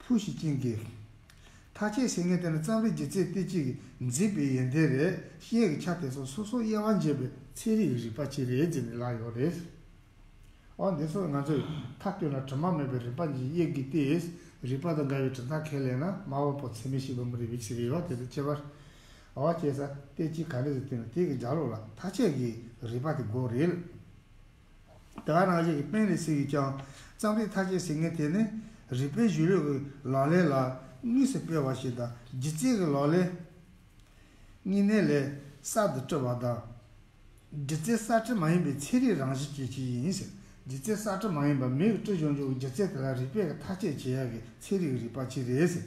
ཕུ་ཞི་ཅིན་གྱིས། མཐའ་དཔྱད་ཟེར་མཁན་དེ་ནི་རྩོམ་རིག་སྒྱུ་རྩལ་སྟེ་གཅིག་གིས་མཛེས་པའི་ཡོན་ཏན་རེད། ཤེས་ཀྱི་ཆ་དེ་ཚོ་སོ་སོར་དབྱེ་བ་འབྱེད་པའི་ཚན་རིག་གི་རིག་པ་ཅིག་རེད་ཟེར་ནས་ལབ་ཡོད་རེད། འོ་འདི་ཚོ་ང་ཚོས་མཐའ་བཏོན་ལ་དྲི་མ་མེད་པའི་རིག་པ་ཅིག་དབྱེ་དགོས་ཏེ། རིག་པ་དང་འགལ་བའི་གྲུབ་མཐའ་ཁས་ལེན་ན་སྨྲ་བ་པོ་ཚད་མས་ཕྱེ་བ་མི་རིགས་པའི་ཕྱིར་ཡོད་པ་དེ་དང་ཁྱད་པར། འོ་བྱས་ཙང་དེ་ཅིག་ག་འདྲ་ཟེར་དུས་ན་དེ་གི་རྒྱབ་ལོགས་ལ་མཐའ་དཔྱད་ཀྱི་རིག་པ་དེ་དགོས་རེད། དེ་ག་ནང་བཞིན་གྱི་པེན་ལི་སི་ཡིས་ཀྱང་རྩོམ་རིག་མཐའ་དཔྱད་ཟེར་མཁན་དེ་ནི་རིག་པའི་གཞུང་ལུགས་ཀྱི་ལག་ལེན་ལ་དངོས་སུ་སྤེལ་བ་ཞིག་དང་། སྒྱུ་རྩལ་གྱི་ལག་ལེན་དངོས་གནས་ལས་གསར་དུ་བསྐྲུན་པ་དང་། སྒྱུ་རྩལ་གསར་བསྐྲུན་མ་ཡིན་པའི་ཚན་རིག་རང་བཞིན་ཅན་ཞིག་ཡིན་ཟེར། སྒྱུ་རྩལ་གསར་བསྐྲུན་མ་ཡིན་པ་མིས་བསྐྲུན་བྱུང་བའི་སྒྱུ་རྩལ་དེ་ལ་རིག་པས་མཐའ་དཔྱད་བྱེད་ཡག་གི་ཚན་རིག་རིག་པ་ཅིག་རེད་ཟེར།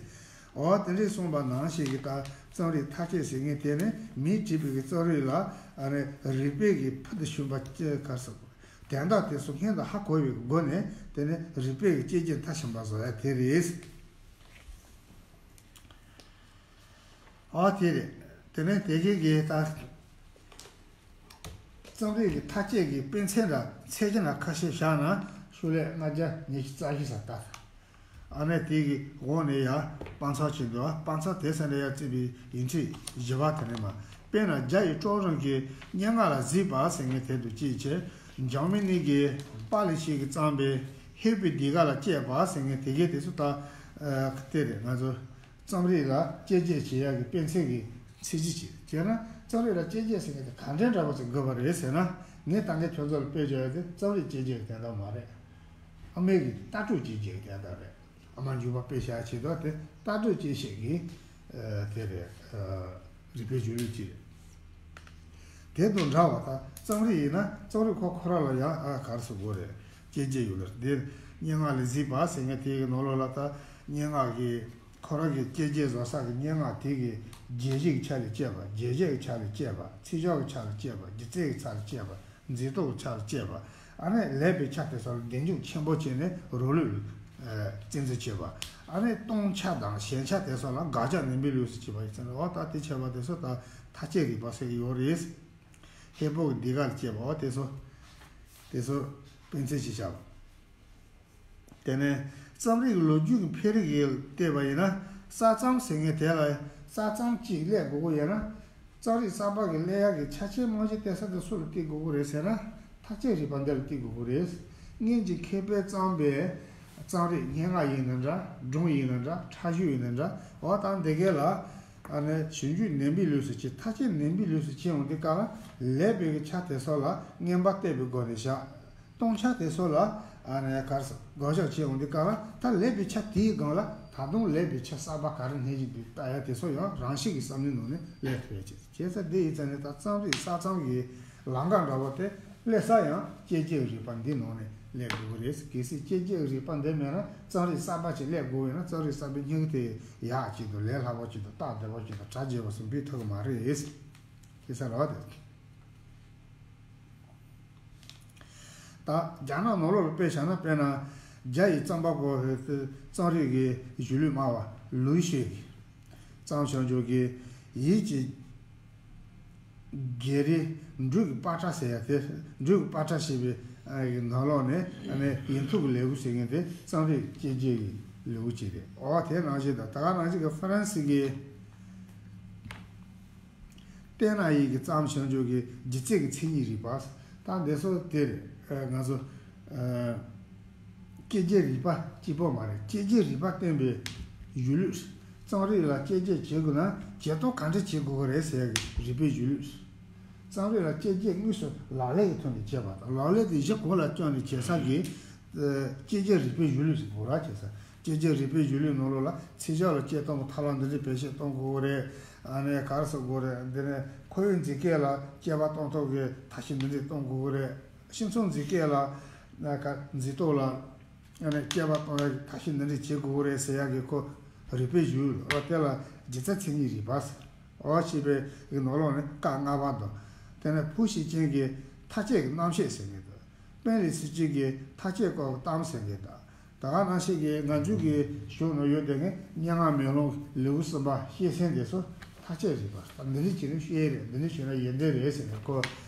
འོ་དེ་འདྲས་གསུངས་པ་ནང་བཞིན་གྱི་ད་རྩོམ་རིག་མཐའ་དཔྱད་ཟེར་མཁན་དེ་ནི་མིས་བྲིས་པའི་གི་རྩོམ་རིག་ལ་ཨ་ནི་རིག་པའི་གི་ཕུལ་དུ་བྱུང་བ་ཅིག་ག་རེ་ཟེར། དོན་དག་དེ་ཚོ་སྔོན་དུ་ཧ་གོ་བའི་སྒོ་ནས་དེ་ནི་རིག་པའི་གི་དཔྱད་བརྗོད་མཐར་ཕྱིན་པ་བཟོ་ཡ་དེ་རེད། ཨ་དེ་རེད། དེ་ནས་དེ་གའི་གི་ད་རྩོམ་རིག་གི་མཐའ་དཔྱད་ཀྱི་དཔེ་མཚོན་དང་ཚད་གཞི་ན་ཁ་ཤས་བཞག་ན་ཤོག་ལྷེ་ལྔ་བརྒྱ་ཉི་ཤུ་རྩ་བཞི་ཙམ་ལྟ། ཨ་ནི་དེ་གི་འོག་ནས་ཡར་དཔང་རྟགས་བྱེད་འདུག་དཔང་རྟགས་དེ་ས་ནས་ཡར་བརྩིས་པའི་ཡིག་ཕྲེང་བཞི་པ་དེ་ནས་མར། དཔེར་ན་རྒྱ་ཡི་ཀྲོའུ་རུང་གི་སྙན་ངག་ལ་གཟིགས་པ་ཟེར་མཁན་དེ་དང་གཅིག་བྱས། འཇར་མ་ནི་གི་པཱ་ལི་ཤི་གིས་བརྩམས་པའི་ཧེ་པི་དི་ག་ལ་དཔྱད་པ་ཟེར་མཁན་དེ་གའི་དེ་ཚོ་ད་ཨ་དེ་རེད། ང་ཚོ་རྩོམ་རིག་ལ་དཔྱད་བརྗོད་བྱེད་ཡག་གི་དཔེ་མཚོན་གྱི་ཚད་གཞི་ཅིག་རེད། བྱས་ན་རྩོམ་རིག་ལ་དཔྱད་བརྗོད་ཟེར་མཁན་དེ་ག་འདྲའི་འདྲ་པོ་ཅིག་དགོས་པ་རེད་ཟེར་ན། ངས་ད་ལྟ་ཁྱོད་ཚོ་ལ་དཔེ་བརྗོད་ཡག་དེ་རྩོམ་རིག་དཔྱད་བརྗོད་ཀྱི་དོན་དག་མ་རེད། ཨ་མའི་གི་ལྟ་གྲུབ་དཔྱད་བརྗོད་ཀྱི་དོན་དག་རེད། ཨ་མ་འཇུག་པ་དཔེ་བཞག་བྱས་དུས་དེ་ལྟ་གྲུབ་དཔྱད་བཤད་ཀྱི་ཨ་དེ་རེད། ཨ་རིག་པའི་གཞུང་ལུགས་ཅིག་རེད། དེ་དང་འདྲ་བ་ད་རྩོམ་རིག་ཡིན་ན་རྩོམ་རིག་ཁོ་ཁོ་རང་ལ་ཡང་ཨ་ག་རེ་ཟེར་དགོས་རེད། དཔྱད་བརྗོད་ཡོད་ལ། དེ་སྙན་ངག་ལས་གཟིགས་པ་ཟེར་མཁན་དེ་གི་ནང་ལོགས་ལ་ད་སྙན་ངག་གི་ཁོ་རང་གི་དཔྱད་བརྗོད་བཟོ་ས་གི་སྙན་ངག་དེ་གི་རྒྱས་བཤད་ཀྱི་ཆ་ལ་དཔྱད་པ། རྒྱས་བཤད་ཀྱི་ཆ་ལ་དཔྱད་པ། ཚིག་སྦྱོར་གྱི་ཆ་ལ་དཔྱད་པ། སྒྱུ་རྩལ་གྱི་ཆ་ལ་དཔྱད་པ། མཛེས་སྡུག་གི་ཆ་ལ་དཔྱད་པ། ཨ་ནི་ལས་པའི་ཆ་དེ་ཚོ་ལ་གདེང་འཇོག་ཆེན་པོ་བྱས་ནས་རང་ལུགས་ བཙན་འཛུལ་བྱས་པ། ཨ་ནི་སྟོང་ཆ་དང་ཞན་ཆ་དེ་ཚོ་ལ་དགག་བྱ་བདེན་པའི་ལུགས་སུ་བྱས་པ་ཡིན་ཙང་འོ་ད་དེ་བྱས་པ་དེ་ཚོ་ད་མཐའ་དཔྱད་རིག་པ་ཟེར་གྱི་ཡོད་རེད། ཧེ་པོ་གི་འདི་ག་ལ་བྱས་པ་འོ་དེ་ཚོ་དེ་ཚོ་དཔེ་མཚོན་ཞིག་བྱ་བ། དེ་ནས་རྩོམ་རིག་ལོ་རྒྱུས་ཀྱི་འཕེལ་རིམ་ལ་བལྟས་པ་ཡིན་ན། ས་མཚམས་ཟེར་མཁན་དེ་ལ་ས་མཚམས་གཅིག་སླེབས་དགོས་ཀྱི་ཡོད་ན། རྩོམ་རིག་གསར་པ་གི་སླེབས་ཡག་གི་ཆ་རྐྱེན་དམིགས་ཡུལ་གཏད་ས་དེ་སུ་ལ་བརྟེན་དགོས་ཀྱི་རེད་ཟེར་ན། མཐའ་དཔྱད་རིག་པ་འདི་ལ་བརྟེན་དགོས་ཀྱི་རེད། སྔོན་གྱི་མཁས་པས་བརྩམས་པའི་རྩོམ་རིག་སྙན་ངག་ཡིན་ན་འདྲ། སྒྲུང་ཡིན་ན་འདྲ། ཕྲ་ཞིབ་ཡིན་ན་འདྲ། འོ་ད་འདི་གས་ལ་ཨ་ནི་ཞིབ་འཇུག་ནན་པའི་ལུགས་སུ་བྱས། མཐའ་དཔྱད་ནན་པའི་ལུགས་སུ་བྱས་འོང་དུས་སྐབས་ལ་ལེགས་པའི་གི་ཆ་དེ་ཚོ་ལ་རྔན་པ་གཏད་པའི་སྒོ་ནས་བཞག་སྟོང་ཆ་དེ་ཚོ་ལ་ཨ་ནི་ག་རེ་ཟེར་དགག་བཞག་བྱས་འོང་དུས་སྐབས་ལ་ད་ལེགས་པའི་ཆ་དེའི་སྒང་ལ་ད་དུང་ལེགས་པའི་ཆ་གསར་པ་ག་རེ་སྣོན་གྱི་འདུག་ལྟ་ཡ་དེ་ཚོ་ཡང་རང་བཞིན་གྱི་བསམ་བློའི་ནང་ནས་སླེབས་ཐུབ་ཡ་བྱེད། བྱས་ཙང་འདི་ཡིན་ཙང་ནི་ད་རྩོམ་རིག་ས་མཚམས་ཀྱི་ལམ་ཁ་འདྲ་བོ་དེ་སླེབས་ས་ཡང་དཔྱད་བརྗོད་རིག་པ་འདི་ནང་ནས་སླེབས་དགོས་ཀྱི་རེད། གལ་སྲིད་དཔྱད་བརྗོད་རིག་པ་འདི་མེད་ན་རྩོམ་རིག་གསར་པ་ཅིག་སླེབས་དགོས་ཡོད་ན་རྩོམ་རིག་གསར་པའི་སྙིང་དེ་ཡག་ཅིག་དང་ལས་སླ་པོ་ཅིག་དང་སྟབས་བདེ་པོ་ཅིག་དང་གྲ་རྒྱས་པ་ཞིག་འབུལ་ཐུབ་ཀྱི་མ་རེད། ཁྱེད་ས་རོགས་དེ། ད་རྒྱ་ནག་ནང་ལོགས་ལ་དཔེ་བཞག་ན། དཔེར་ན་རྒྱ་ཡི་རྩོམ་པ་པོ་རྩོམ་རིག་གི་གཞུང་ལུགས་སྨྲ་བ་ལུའུ་ཞུའེ་གིས་རྩོམ་བྱང་ཆུབ་ཀྱི་ཡིད་ཀྱི་བརྒྱད་རེ་འབྲུག་གི་པ་ཏྲ་ཟེར་ཡ་དེ། འབྲུག་གི་པ་ཏྲ་ཞེས་པའི་ནང་ལོགས་ནས་ཨ་ནི་ཡིག་ཐོག་གི་ལེའུ་ཟེར་མཁན་དེ་རྩོམ་རིག་དཔྱད་བརྗོད་ཀྱི་ལེའུ་གཅིག་རེད། འོ་དེ་ནང་བཞིན་དང་ད་ག་ནང་བཞིན་གྱི་ཧྥ་རན་སི་གི་ཏེ་ན་ཡིག་གི་རྩོམ་བྱང་ཆུབ་ཀྱི་ལྗིད་ཚད་ཀྱི་མཚན་ཉིད་རིག་པ། ད་འདི་ཚོ་དེ་རེད། ང་ཚོ་དཔྱད་བརྗོད་རིག་པ་གཅིག་པོ་མ་རེད། དཔྱད་བརྗོད་རིག་པ་སྟོན་པའི་གཞུང་ལུགས། རྩོམ་རིག་ལ་དཔྱད་བརྗོད་བྱེད་དགོས་ན་བྱེད་སྟངས་ག་འདྲ་བྱེད་དགོས་ཀྱི་རེད་ཟེར་ཡ་གི་རིག་པའི་གཞུང་ལུགས། རྩོམ་རིག་ལ་དཔྱད་བརྗོད་དངོས་སུ་ལག་ལེན་གྱི་ཐོག་ནས་བྱེད་པ་དང་། ལག་ལེན་དེ་གཞི་གང་ལ་བརྟེན་ནས་བྱེད་ས་གི་དཔྱད་བརྗོད་རིག་པའི་གཞུང་ལུགས་ཟེར་དགོས་ར། བྱེད་ས་དཔྱད་བརྗོད་རིག་པའི་གཞུང་ལུགས་ནང་ལོགས་ལ་ཚིག་ཇོ་ལ་དཔྱད་གཏོང་གི་ཐབས་ལམ་འདི་འདྲའི་བེད་སྤྱོད་གཏོང་དགོས་ཀྱི་རེད། ཨ་ནི་ག་རེ་ཟེར་དགོས་རེད། འདི་ནས་ཁོར་ཡུག་འཛིན་སྐྱོང་ལ་དཔྱད་པ་གཏོང་ཐབས་ཀྱི་ཐབས་ཤེས་འདི་འདྲས་གཏོང་དགོས་ཀྱི་རེད། སྤྱི་ཚོགས་འཛིན་སྐྱོང་ལ་ན་ག་འཛིན་སྟངས་ལ་ཨ་ནི་དཔྱད་པ་གཏོང་ཡག་གི་ཐབས་ཤེས་འདི་འདྲས་བྱེད་དགོས་ཀྱི་རེད་ཟེར་ཡག་གི་ཁོ་རིག་པའི་གཞུང་ལུགས། ཨོ་དེ་ལ་ལྗིད་ཚད་མཚན་ཉིད་རིག་པ་ཟེར། ཨོ་ཞེས་པའི་གི་ནང་ལོགས་ནས་ཀ་ལྔ་པ་དང་། དེ་ནས་ཕུའུ་ཞི་ཅིན་གྱི་མཐའ་དཔྱད་ཀྱི་རྣམ་བཤད་ཟེར་མཁན་དང་། པེན་ལི་སི་ཅི་གི་མཐའ་དཔྱད་སྐོར་གྱི་གཏམ་ཟེར་མཁན་དང་། ད་ག་ནང་བཞིན་གྱི་ང་ཚོའི་གི་གཞུང་ནང་ཡོད་དེ་ངས་སྙན་ངག་མེ་ལོང་ལེའུ་གསུམ་པ་ཤེས་ཚན་དེ་ཚོ་མཐའ་དཔྱད་རིག་པ། ད་འདི་འདྲ་བྱས་ན་ཤེས་རེད། འདི་འདྲ་བྱས་ན་ཡོན་ཏན་རེད་ཟེར་ནས་ཁོ་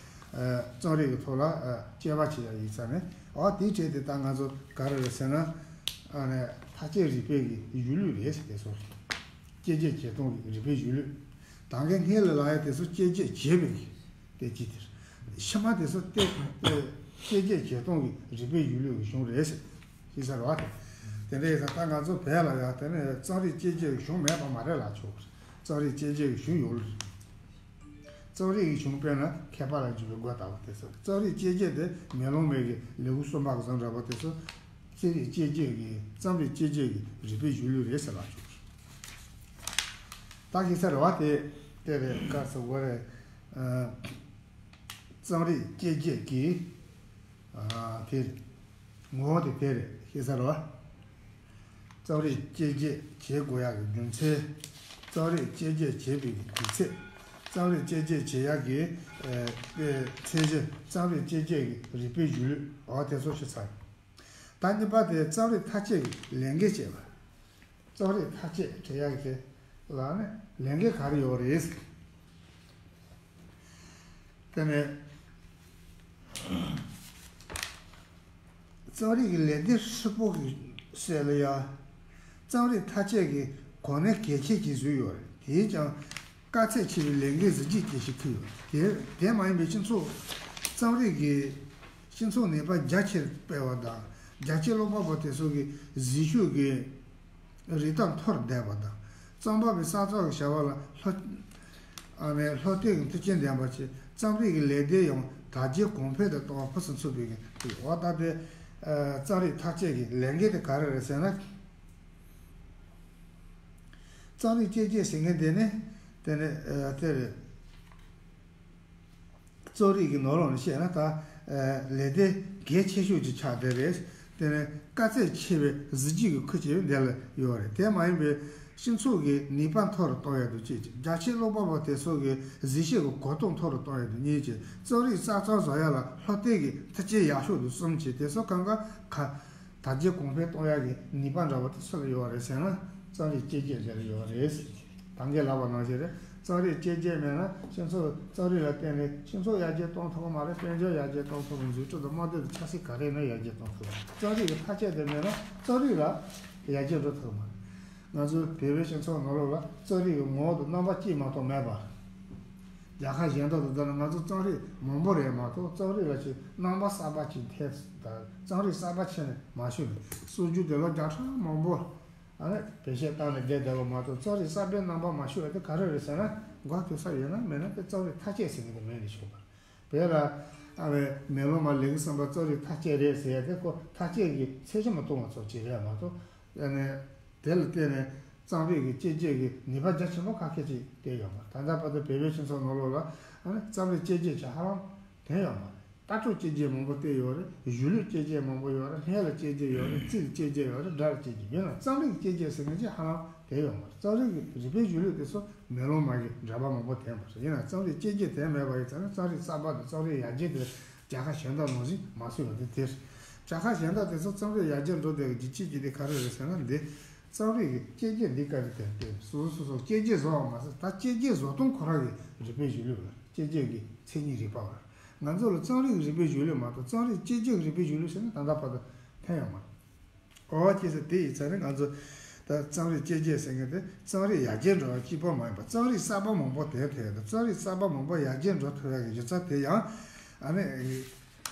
རྩོམ་རིག་གི་ཐོག་ལ་དཔྱད་པ་བྱེད་ཡ་ཡིན་ཙང་ནས། ཨོ་དེའི་གྲས་དེ་ད་ང་ཚོ་ག་རེ་རེད་ཟེར་ན། ཨ་ནས་མཐའ་དཔྱད་རིག་པའི་གི་གཞུང་ལུགས་རེད་ཟེར། དེ་ཚོ་དཔྱད་བརྗོད་བྱེད་སྟངས་ཀྱི་རིག་པའི་གཞུང་ལུགས། ད་གིན་སྔོན་ལ་ལབ་ཡ་དེ་ཚོ་དཔྱད་བརྗོད་བྱེད་པའི་གི་དེ་ཅི་དེར། ཕྱི་མ་དེ་ཚོ་དེ་དཔྱད་བརྗོད་བྱེད་སྟངས་ཀྱི་རིག་པའི་གཞུང་ལུགས་ཀྱི་གཞུང་རེད་ཟེར། ཤེས་ས་རེད་བ། དེ་དེ་འདྲ་ཡིན་ཙང་ད་ང་ཚོ་བོད་ལ་ཡ་དེ་ནས་རྩོམ་རིག་དཔྱད་བརྗོད་ཀྱི་གཞུང་མེད་པ་མ་རེད་ལབ་ཆོག་གི་རེད། རྩོམ་རིག་དཔྱད་བརྗོད་ཀྱི་གཞུང་ཡོད་ལ། རྩོམ་རིག་གི་གཞུང་དཔེར་ན་མཁས་པ་ལ་འཇུག་པའི་སྒོ་ལྟ་བུ་དེ་ཚོ། རྩོམ་རིག་དཔྱད་བརྗོད་དེ་མེ་ལོང་མའི་གི་ལེའུ་གསུམ་པ་གི་བཟོ་འདྲ་པོ་དེ་ཚོ་རྩོམ་རིག་དཔྱད་བརྗོད་ཀྱི་རྩོམ་རིག་དཔྱད་བརྗོད་ཀྱི་རིག་པའི་གཞུང་ལུགས་རེད་ཟེར་ལབ་ཆོག་གི་རེད། ད་ཤེས་ས་རེད་བ། དེ་དེ་རེད། ག་རེ་ཟེར་དགོས་རེད། རྩོམ་རིག་དཔྱད་བརྗོད་ཀྱི་ཨ་དེ་རེད། ངོ་བོ་དེ་དེ་རེད། ཤེས་ས་རེད་བ། རྩོམ་རིག་དཔྱད་བརྗོད་བྱེད་དགོས་ཡག་གི་རྒྱུ་མཚན། རྩོམ་རིག་དཔྱད་བརྗོད་བྱེད་པའི་དུས་ཚོད། རྩོམ་རིག་དཔྱད་བརྗོད་བྱེད་ཡག་གི་ཨ་ཚད་གཞི། རྩོམ་རིག་དཔྱད་བརྗོད་ཀྱི་རིག་པའི་གཞུང་ལུགས། འོ་དེ་ཚོ་ཞིག་ཚར། ད་གཉིས་པ་དེ་རྩོམ་རིག་མཐའ་དཔྱད་ཀྱི་ལས་འགན་བྱེད་པ། རྩོམ་རིག་མཐའ་དཔྱད་བྱེད་ཡག་གི་ལ་ནི་ལས་འགན་ག་རེ་ཡོད་རེད། དེ་ནས་རྩོམ་རིག་གི་ལས་སྡེ་ཧྲིལ་པོ་གི་གསལ་ལ་ཡ། རྩོམ་རིག་མཐའ་དཔྱད་ཀྱི་གོ་གནས་གལ་ཆེ་ཅིག་བཟུང་ཡོད་རེད། དེས་ཀྱང་དཀའ་ཚེགས་ཆེ་བའི་ལས་འགན་གཟི་བརྗིད་ཅན་ཞིག་འཁུར་ཡོད་རེད། དེ་དེ་མ་ཡིན་པའི་སྤྱི་ཚོགས་རྩོམ་རིག་གི་སྤྱི་ཚོགས་ནུས་པ་རྒྱ་ཆེར་སྤེལ་བ་དང་། རྒྱ་ཆེའི་ཀློག་པ་པོ་དེ་ཚོ་གི་གཟིགས་ཞུགས་ཀྱི་རིག་སྟངས་མཐོར་འདེགས་པ་དང་། རྩོམ་པ་པོའི་གསར་རྩོམ་གྱི་བྱ་བ་ལ་བློ་ཨ་ནི་བློ་གཏད་ཀྱི་མཐུན་རྐྱེན་ལྡན་པ་བྱས། རྩོམ་རིག་གི་ལས་སྡེ་ཡང་དར་རྒྱས་གོང་འཕེལ་དུ་གཏོང་བ་ཕུན་སུམ་ཚོགས་པའི་གི་འོ་ད་དེ་རྩོམ་རིག་མཐའ་དཔྱད་ཀྱི་ལས་འགན་དེ་ག་རེ་རེད་ཟེར་ན། རྩོམ་རིག་དཔྱད་བརྗོད་ཟེར་མཁན་དེ་ནི་དེ་ནི་དེ་རེད། རྩོམ་རིག་གི་ནང་ལོགས་ནས་བཤད་ན་ད་ལས་སྡེ་གལ་ཆེ་ཤོས་ཀྱི་ཆ་དེ་རེད། དེ་ནས་དཀའ་ཚེགས་ཆེ་བའི་གཟི་བརྗིད་ཀྱི་ཁུར་ཆེ་བའི་དེ་ལ་ཡོད་རེད། དེ་མ་ཡིན་པའི་སྤྱི་ཚོགས་ཀྱི་ནུས་པ་མཐོ་རུ་གཏོང་ཡག་ཏུ་གཅིག་བྱས། རྒྱ་ཆེའི་ཀློག་པ་པོ་དེ་ཚོ་གི་གཟིགས་ཞིབ་ཀྱི་གོ་རྟོགས་མཐོ་རུ་གཏོང་ཡག་ཏུ་གཉིས་བྱས། རྩོམ་རིག་གསར་རྩོམ་བཟོ་ཡག་ལ་བློ་གཏད་ཀྱི་མཐུན་རྐྱེན་ཡག་ཤོས་དུ་གསུམ་བྱས། དེ་ཚོ་གང་ག་ག་དར་རྒྱས་གོང་འཕེལ་གཏོང་ཡག་གི་ནུས་པ་འདྲ་བོ་དེ་སུ་ལ་ཡོད་རེད་ཟེར་ན། རྩོམ་རིག་དཔྱོད་བརྒྱད་དེ་ལ་ཡོད་རེད་ཟེར་གྱི། ད་གིན་ལབ་པ་ནང་བཞིན་རེད། རྩོམ་རིག་དཔྱོད་བརྒྱད་མེད་ན་སྤྱི་ཚོགས་རྩོམ་རིག་ལ་བརྟེན་ནས་སྤྱི་ཚོགས་ཡར་རྒྱས་གཏོང་ཐུབ་ཀྱི་མ་རེད། དཔལ་འབྱོར་ཡར་རྒྱས་གཏོང་ཐུབ་ཀྱི། འཛུགས་སྐྲུན་དང་དམངས་འདོད་དང་ཆབ་སྲིད་ག་རེ་ཡིན་ན་ཡར་རྒྱས་གཏོང་ཐུབ་ཀྱི། རྩོམ་རིག་གི་མཐའ་དཔྱད་དེ་མེད་ན་རྩོམ་རིག་ལ་ཡར་རྒྱས་འགྲོ་ཐུབ་ཀྱི་མ་རེད། ང་ཚོའི་བོད་པའི་སྤྱི་ཚོགས་ནང་ལོགས་ལ་རྩོམ་རིག་གི་ངོ་བོ་དང་རྣམ་པ་གཅིག་མ་གཏོགས་མེད་པ། རྒྱལ་ཁབ་གཞན་དག་དང་བསྡུར་ན་ང་ཚོ་རྩོམ་རིག་མང་པོ་རེད་མ་གཏོགས། རྩོམ་རིག་ལ་ཅིག་རྣམ་པ་གསར་པ་ཅིག་འཐེབ་དང་། རྩོམ་རིག་གསར་པ་ཁྱོན་ནས་མ་ཤོར་ནས། སྲོལ་རྒྱུན་དེ་ལོ་བརྒྱ་ཕྲག་མང་པོ་ཨ་ནི་བེད་སྤྱོད་བཏང་ནས་བསྡད་བསྡད་པ་མ་གཏོགས། རྩོམ་རིག་གསར་པའི་རྣམ་པ་མ་ཤོར་བ་དེ་ག་རེ་རེད་ཟེར་ན། མགོ་ཐོན་ས་ཡོད་ན་མེད་ན་དེ་རྩོམ་རིག་མཐའ་དཔྱད་ཟེར་མཁན་དེ་མེད་ནས་བྱུང་བ་རེད། བོད་ལ་ཨ་བའི་མེ་ལོང་མ་ལེགས་བསམ་པ་རྩོམ་རིག་མཐའ་དཔྱད་རེད་ཟེར་ཡ་དེ་ཁོ་མཐའ་དཔྱད་ཀྱི་ཚད་གཞི་མ་གཏོང་བ་ཚོ་ཅིག་རེད་མ་གཏོགས། ཨ་ནི་དེ་ལ་བརྟེན་ནས་རྩོམ་རིག་གི་དཔྱོད་བརྒྱད་ཀྱི་ནུས་པ་རྒྱ་ཆེན་པོ་ཁ་ཤས་ཅིག་བསྟན་ཡོད་མ་རེད། ད་ལྟ་བར་དུ་བོད་པའི་སྤྱི་ཚོགས་ནང་ལོགས་ལ་ཨ་ནི་རྩོམ་རིག་དཔྱོད་བརྒྱད་ཅིག་ཧ་ལམ་ཐོན་ཡོད་མ་རེད། ལྟ་གྲུབ་དཔྱོད་བརྒྱད་མང་པོ་བསྟན་ཡོད་རེད། གཞུང་ལུགས་དཔྱོད་བརྒྱད་མང་པོ་ཡོད་རེད། སྨན་ལ་དཔྱོད་བརྒྱད་ཡོད་རེད། རྩིས་ལ་དཔྱོད་བརྒྱད་ཡོད་རེད། སྒྲ་ལ་དཔྱོད་བརྒྱད། ཡིན་ནའང་རྩོམ་རིག་གི་དཔྱོད་བརྒྱད་ཟེར་མཁན་ཅིག་ཧ་ལམ་དེ་ཡོད་མ་རེད། རྩོམ་རིག་གི་རིག་པའི་གཞུང་ལུགས་དེ་ཚོ་མེ་ལོང་མ་གི་འདྲ་པར་མང་པོ་ཐོན་པ་རེད། ཡིན་ནའང་རྩོམ་རིག་དཔྱོད་བརྒྱད་དེ་མེད་པ་ཡིན་ཙང་ནི། རྩོམ་རིག་གསར་པ་དང་རྩོམ་རིག་ཡར་རྒྱས་དེ་རྒྱལ་ཁབ་གཞན་དག་ནང་བཞིན་མ་སོང་བ་དེ་དེ་རེད། རྒྱལ་ཁབ་གཞན་དག་དེ་ཚོ་རྩོམ་རིག་ཡར་རྒྱས་འགྲོ་བསྡད་པའི་རྒྱུ་རྐྱེན་གཅིག་དེ་ག་རེ་རེད་ཟེར་ན། འདི་རྩོམ་རིག་གི་དཔྱོད་བརྒྱད་འདི་ག་རེ་དེ་དེ་སོ་སོ་སོ་སོ་དཔྱོད་བརྒྱད་བཟོ་བ་མ་ཟད། ད་དཔྱོད་བརྒྱད་བཟོ་སྟངས་ཁོ་རང་གི་རིག་པའི་གཞུང་ལུགས་ལ། དཔྱོད་བརྒྱད་ཀྱི་མཚན་ཉིད་རིག་པ་བར། ང་ཚོ་ལ་རྩོམ་རིག་གི་རིག་པའི་གཞུང་ལུགས་མ་གཏོགས། རྩོམ་རིག་དཔྱོད་བརྒྱད་ཀྱི་རིག་པའི་གཞུང་ལུགས་ཟེར་ན་ད་ལྟ་བར་དུ་ཐོན་ཡོད་མ་རེད། འོ། བྱས་ཙང་དེ་ཡིན་ཙང་ནི་ང་ཚོ་ད་རྩོམ་རིག་དཔྱོད་བརྒྱད་ཟེར་མཁན་དེ་རྩོམ་རིག་ཡར་རྒྱས་འགྲོ་བ་གཅིག་པོ་མ་ཡིན་པར། རྩོམ་རིག་གསར་པ་མང་པོ་དེ་ཐོན་ཡོད་དང་། རྩོམ་རིག་གསར་པ་མང་པོ་ཡར་རྒྱས་འགྲོ་ཐུབ་ཡག་གི་གཞི་རྩ་དེ་ཡང་ཨ་ནི་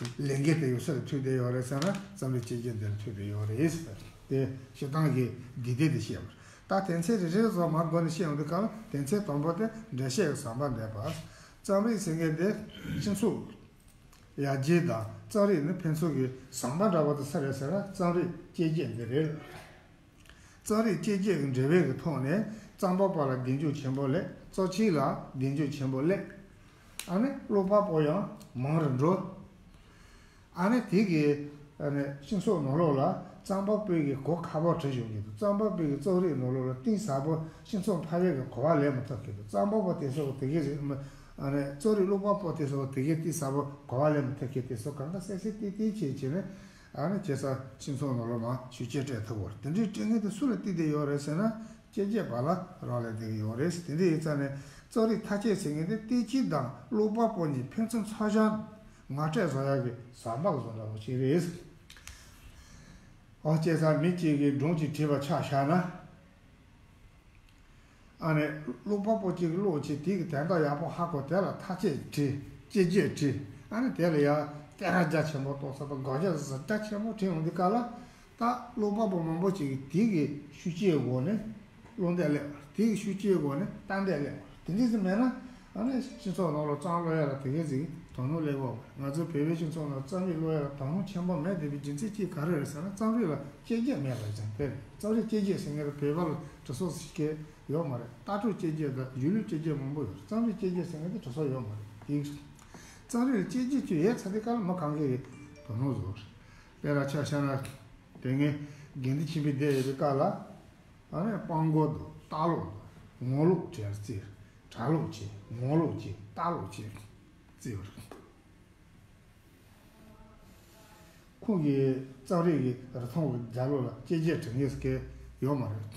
ལས་འགན་དེ་ཡོད་ས་ལ་ཐུག་བསྡད་ཡོད་རེད་ཟེར་ན། རྩོམ་རིག་དཔྱོད་བརྒྱད་འདི་ལ་ཐུག་བསྡད་ཡོད་རེད་ཟེར། དེ་སྤྱིར་བཏང་གི་འདི་ལྟས་དེ་བཤད་པ་རེད། ད་དོན་ཚན་རེ་རེ་བཟོ་མར་འགོ་ནས་བཤད་ཡོང་དུས་སྐབས་ལ། དོན་ཚན་དང་པོ་དེ་འགྲེལ་བཤད་ཀྱི་ཟམ་པ་འདེབས་པ། རྩོམ་རིག་ཟེར་མཁན་དེ་སྤྱི་ཚོགས་ཡར་རྒྱས་དང་རྩོམ་རིག་ནི་ཕན་ཚུན་གྱི་ཟམ་པ་འདྲ་བོ་དེ་སུ་རེད་ཟེར་ན། རྩོམ་རིག་དཔྱོད་བརྒྱད་འདི་རེད། རྩོམ་རིག་དཔྱོད་བརྒྱད་ཀྱི་འབྲེལ་བའི་གི་ཐོག་ནས། རྩོམ་པ་པོ་ལ་གདེང་འཇོག་ཆེན་པོ་སླེབས། རྩོམ་ཆས་ལ་གདེང་འཇོག་ཆེན་པོ་སླེབས། ཨ་ནི་ཀློག་པ་པོ་ཡང་མང་རུ་འགྲོ། ཨ་ནི་དེ་གིས་ཨ་ནི་སྤྱི་ཚོགས་ནང་ལོགས་ལ་རྩོམ་པ་པོའི་གི་གོ་ཁ་པོ་བྲི་ཡོང་གི་འདུག་རྩོམ་པ་པོའི་གི་རྩོམ་རིག་ནང་ལོགས་ལ་གཏིང་ཟབ་པོ་སྤྱི་ཚོགས་འཕར་བའི་གི་གོ་བ་ལེན་མི་ཐུབ་མཁན་འདུག་རྩོམ་པ་པོ་དེ་ཚོ་དེ་གའི་རིགས། ཨ་ནི་རྩོམ་རིག་ཀློག་པ་པོ་དེ་ཚོ་དེ་གའི་གཏིང་ཟབ་པོ་གོ་བ་ལེན་མི་ཐུབ་མཁན་དེ་ཚོ་གང་ག་གསལ་གསལ་ཏིག་ཏིག་བྱས་བྱས་ནས། ཨ་ནི་བྱས་ཙང་སྤྱི་ཚོགས་ནང་ལོགས་མར་ཤུགས་རྐྱེན་སྤྲད་ཐུབ་པ་རེད། དེ་འདྲའི་སྤྲད་མཁན་དེ་སུ་ལ་བརྟེན་བསྡད་ཡོད་རེད་ཟེར་ན། དཔྱོད་བརྒྱད་པ་ལ་རག་ལས་བསྡད་ཀྱི་ཡོད་རེད། དེ་འདྲ་ཡིན་ཙང་ནས་རྩོམ་རིག་མཐའ་དཔྱད་ཟེར་མཁན་དེ་དཔྱོད་བྱེད་དང་ཀློག་པ་པོ་གཉིས་ཕན་ཚུན་ཚོགས་ཞེན་ངོ་སྤྲོད་བཟོ་ཡག་གི་ཟམ་པ་བཟོ་འདྲ་བོ་ཞིག་རེད། འོ། བྱས་ཙང་མི་གཅིག་གིས་སྒྲུང་གཅིག་བྲིས་པ་ཆ་བཞག་ན། ཨ་ནི་ཀློག་པ་པོ་གཅིག་གིས་ཀློག་བྱས། དེ་གི་དོན་དག་ཡག་པོ་ཧ་གོ། དེ་ལ་མཐའ་དཔྱད་བྲིས། དཔྱད་བརྗོད་བྲིས། ཨ་ནི་དེ་ལ་ཡང་བསྟོད་ར་རྒྱ་ཆེན་པོ་གཏོང་ས་དང་དགག་བྱ་ཟ་རྒྱ་ཆེན་པོ་བྲིས་ཡོང་དུས་སྐབས་ལ། ད་ཀློག་པ་པོ་མང་པོ་ཅིག་གིས་དེ་གི་ཤུགས་རྐྱེན་འོག་ནས་ཀློག་འདོད་སླེབས་པ་རེད། དེ་གི་ཤུགས་རྐྱེན་འོག་ནས་ལྟ་འདོད་སླེབས་པ་རེད། དེ་འདྲ་ཟིག་མེད་ན། ཨ་ནི་སྤྱི་ཚོགས་ནང་ལ་རྩོམ་ཀློག་ཡ་ལ་དེ་གའི་ཟིག་དོ་སྣང་སླེབས་ཡོད་མ་རེད། ང་ཚོ་བོད་པའི་སྤྱི་ཚོགས་ནང་རྩོམ་རིག་ཀློག་ཡ་ལ་དོ་སྣང་ཆེན་པོ་མེད་བསྡད་པའི་རྒྱུ་མཚན་གཅིག་ག་རེ་རེད་ཟེར་ན། རྩོམ་རིག་ལ་དཔྱད་བརྗོད་མེད་པ་རེད། ཙང་དེ་རེད། རྩོམ་རིག་དཔྱད་བརྗོད་ཟེར་མཁན་རེད། བོད་པ་ལ་དེ་སོགས་ཤིག་ཡོད་མ་རེད། ལྟ་གྲུབ་དཔྱད་བརྗོད་དང་གཞུང་ལུགས་དཔྱད་བརྗོད་མང་པོ་ཡོད་རེད། རྩོམ་རིག་དཔྱད་བརྗོད་ཟེར་མཁན་དེ་དེ་སོགས་ཡོད་མ་རེད། དེ་རྩོམ་རིག་ལ་དཔྱད་བརྗོད་ཅིག་ཡོད་ཚར་དུས་སྐབས་ལ་མི་གང་གས་དོ་སྣང་བཟོ་རེད། དཔེར་ན་ཆ་བཞག་ན། དེ་སྔའི་དགེ་འདུན་ཆོས་འཕེལ་བསྡད་ཡོད་པའི་སྐབས་ལ། ཨ་ནི་སྤྲང་པོ་དང་ལྟ་ལོག་དང་ངོ་ལོག་བྱས་རྩིས། གྲྭ་ལོག་བྱས། ངོ་ལོག་བྱས། ལྟ་ལོག་བྱས་རྩིས་པ་རེད། ཁོང་གིས་རྩོམ་རིག་གི་རིགས་ཐོག་གི་རྒྱབ་ལོགས་ལ་དཔྱད་བརྗོད་བྲི་མཁན་ཟེར་མཁན་ཡོད་མ་རེད།